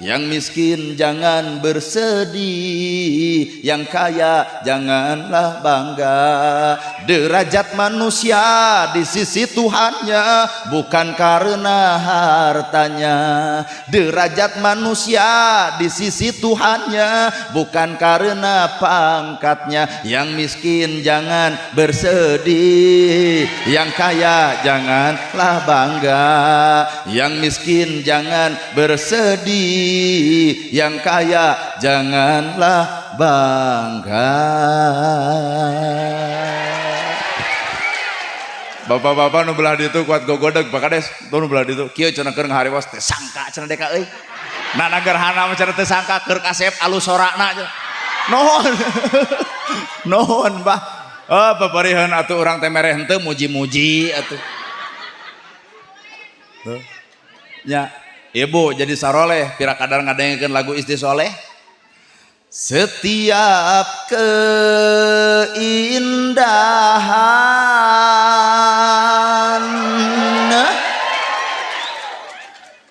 Yang miskin jangan bersedih, yang kaya janganlah bangga. Derajat manusia di sisi Tuhannya bukan karena hartanya. Derajat manusia di sisi Tuhannya bukan karena pangkatnya. Yang miskin jangan bersedih, yang kaya janganlah bangga. Yang miskin jangan bersedih, yang kaya janganlah bangga. Bapak-bapak nu belah ditu kuat gogodeg, Pak Kades, tuh nu belah ditu kieu cenah keur ngahariwas teh sangka cenah deka euy. Nah gerhana mah cenah teh sangka keur kasep alus sorana cenah. Nuhun. Nuhun, Bah. Oh, paparihan atuh urang teh mere henteu muji-muji atuh. Tuh. Ya, ibu jadi saroleh pira kadar ngadengekeun lagu Isti Soleh. Setiap keindahan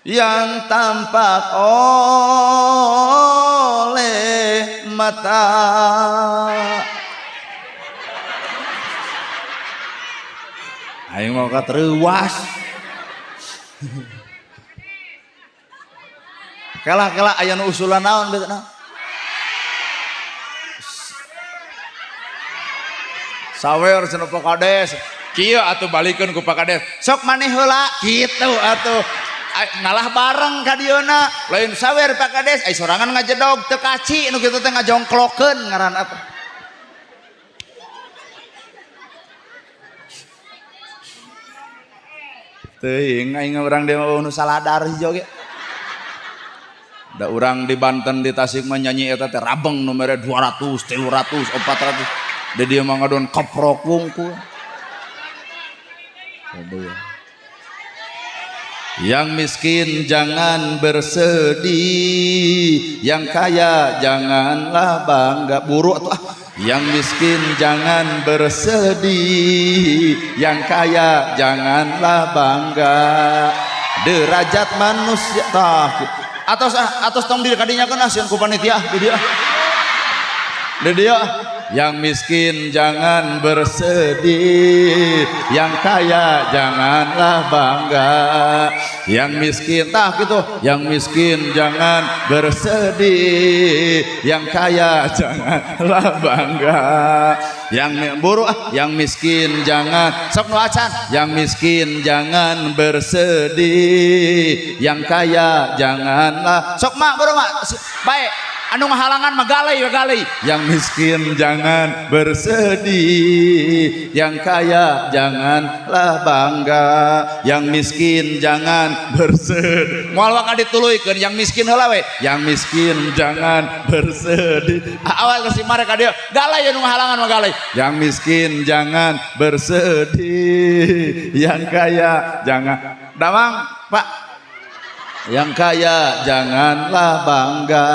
yang tampak oleh mata. Aing mau katereuwas. Kela-kela aya nu usulan naon beuteung naon? Sawer cenah Pak Kades. Kieu atuh balikeun ku Pak Kades. Sok maneh heula kitu atuh. Ngalah bareng ka dieuna. Lain sawer Pak Kades, ai sorangan ngajedog teu kaci nu kitu teh ngajongklokeun ngaran apa. Teuing aing urang dia mah nu saladar hijau ge. Da urang di Banten di Tasik mah nyanyi eta teh rabeng nu mere 200, 300, 400. Da dia mah ngadon keprok wungkul. Aduh. Yang miskin jangan bersedih, yang kaya janganlah bangga. Buru atuh ah. Yang miskin jangan bersedih, yang kaya janganlah bangga. Derajat manusia tah. Atos ah, atos tong diri kadinya kan sieun ku panitia di dieu. Di dieu yang miskin jangan bersedih, yang kaya janganlah bangga. Yang miskin tah gitu, yang miskin jangan bersedih, yang kaya janganlah bangga. Yang buru ah, yang miskin jangan sok nu acan, yang miskin jangan bersedih, yang kaya janganlah sok mak buru mak baik. Anu ngahalangan mah galai we galai. Yang miskin jangan bersedih, yang kaya janganlah bangga. Yang miskin jangan bersedih. Moal waka dituluykeun yang miskin heula we. Yang miskin jangan bersedih. Awal geus mare ka dieu. Galai anu ngahalangan mah galai. Yang miskin jangan bersedih, yang kaya jangan. Damang, Pak. Yang kaya janganlah bangga,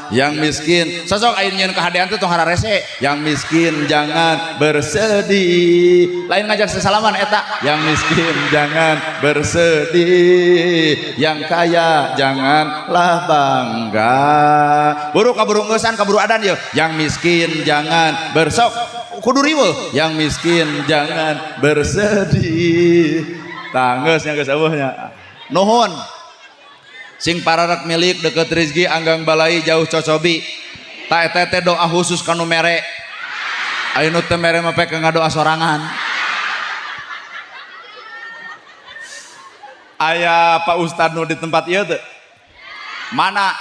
yang miskin sosok ayeuna nyieun kahadean teh tong hararese. Yang miskin jangan bersedih, lain ngajak sesalaman eta. Yang miskin jangan bersedih, yang kaya janganlah bangga. Buru kaburu ngeusan kaburu adan yeuh. Yang miskin jangan bersok kudu riweuh. Yang miskin jangan bersedih. Tanggeus nya geus eueuh nya. Nuhun. Sing pararak milik deket rezeki anggang balai jauh cocobi. Ta eta teh doa khusus kanu mere. Aya nu teu mere mah pek ngadoa sorangan. Aya Pak Ustad nu di tempat ieu teu? Mana?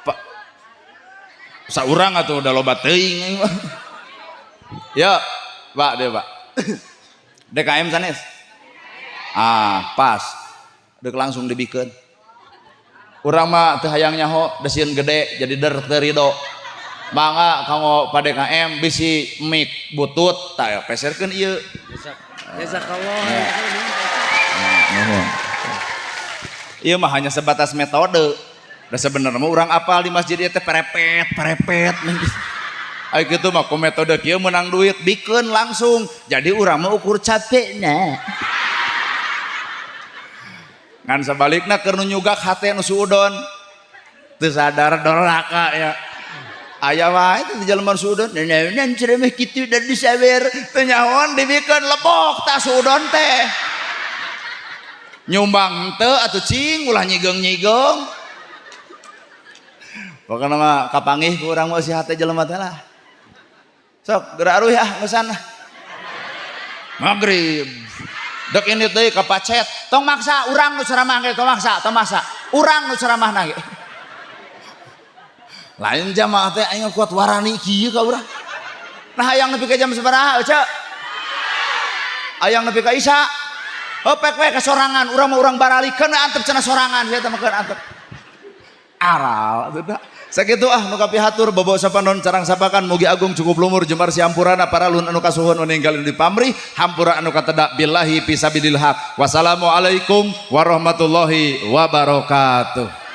Pak saurang atuh udah loba teuing. Ya, Pak dia Pak. DKM sanes. Ah, pas. Dek langsung dibikeun. Urang mah teu hayang nyaho desieun gede jadi der teu rido. Mangga kanggo pa DKM bisi mik butut tah peserkeun ieu. Jazakallah. Nuhun. Ieu mah hanya sebatas metode. Da sebenarnya mah urang apal di masjid ieu teh perepet perepet. Ai kitu mah ku metode kieu meunang duit bikeun langsung. Jadi urang mah ukur capekna. Ngan sebalikna keur nu nyugak hate nu suudon. Teu sadar doraka ya. Aya wae teh di jelema suudon, nenenan ceramah kitu dan disawer teu nyahoan dibikeun lebok tah suudon teh. Nyumbang teu atuh cing ulah nyigeung-nyigeung. Pokona mah kapanggih ku urang mah si hate jelema teh lah. Sok geura aruh ah ngeusan. Magrib. Dek ini teh ka pacet, tong maksa urang nu ceramah ge tong maksa, tong maksa. Urang nu ceramahna ge. Lain jamaah teh aing kuat warani kieu ka urang. Nah hayang nepi ka jam sabaraha euceu? Hayang nepi ka Isya. Heuh pek we ka sorangan, urang mah urang baralikeun we antep cenah sorangan, sia teh mah keun antep. Aral atuh da. Sakitu ah nu kapihatur bobo sapanon carang sapakan mugi agung cukup lumur jembar siampurana paralun anu kasuhun ninggalin di pamrih hampura anu katedak billahi fisabilil haq. Wassalamualaikum warahmatullahi wabarakatuh.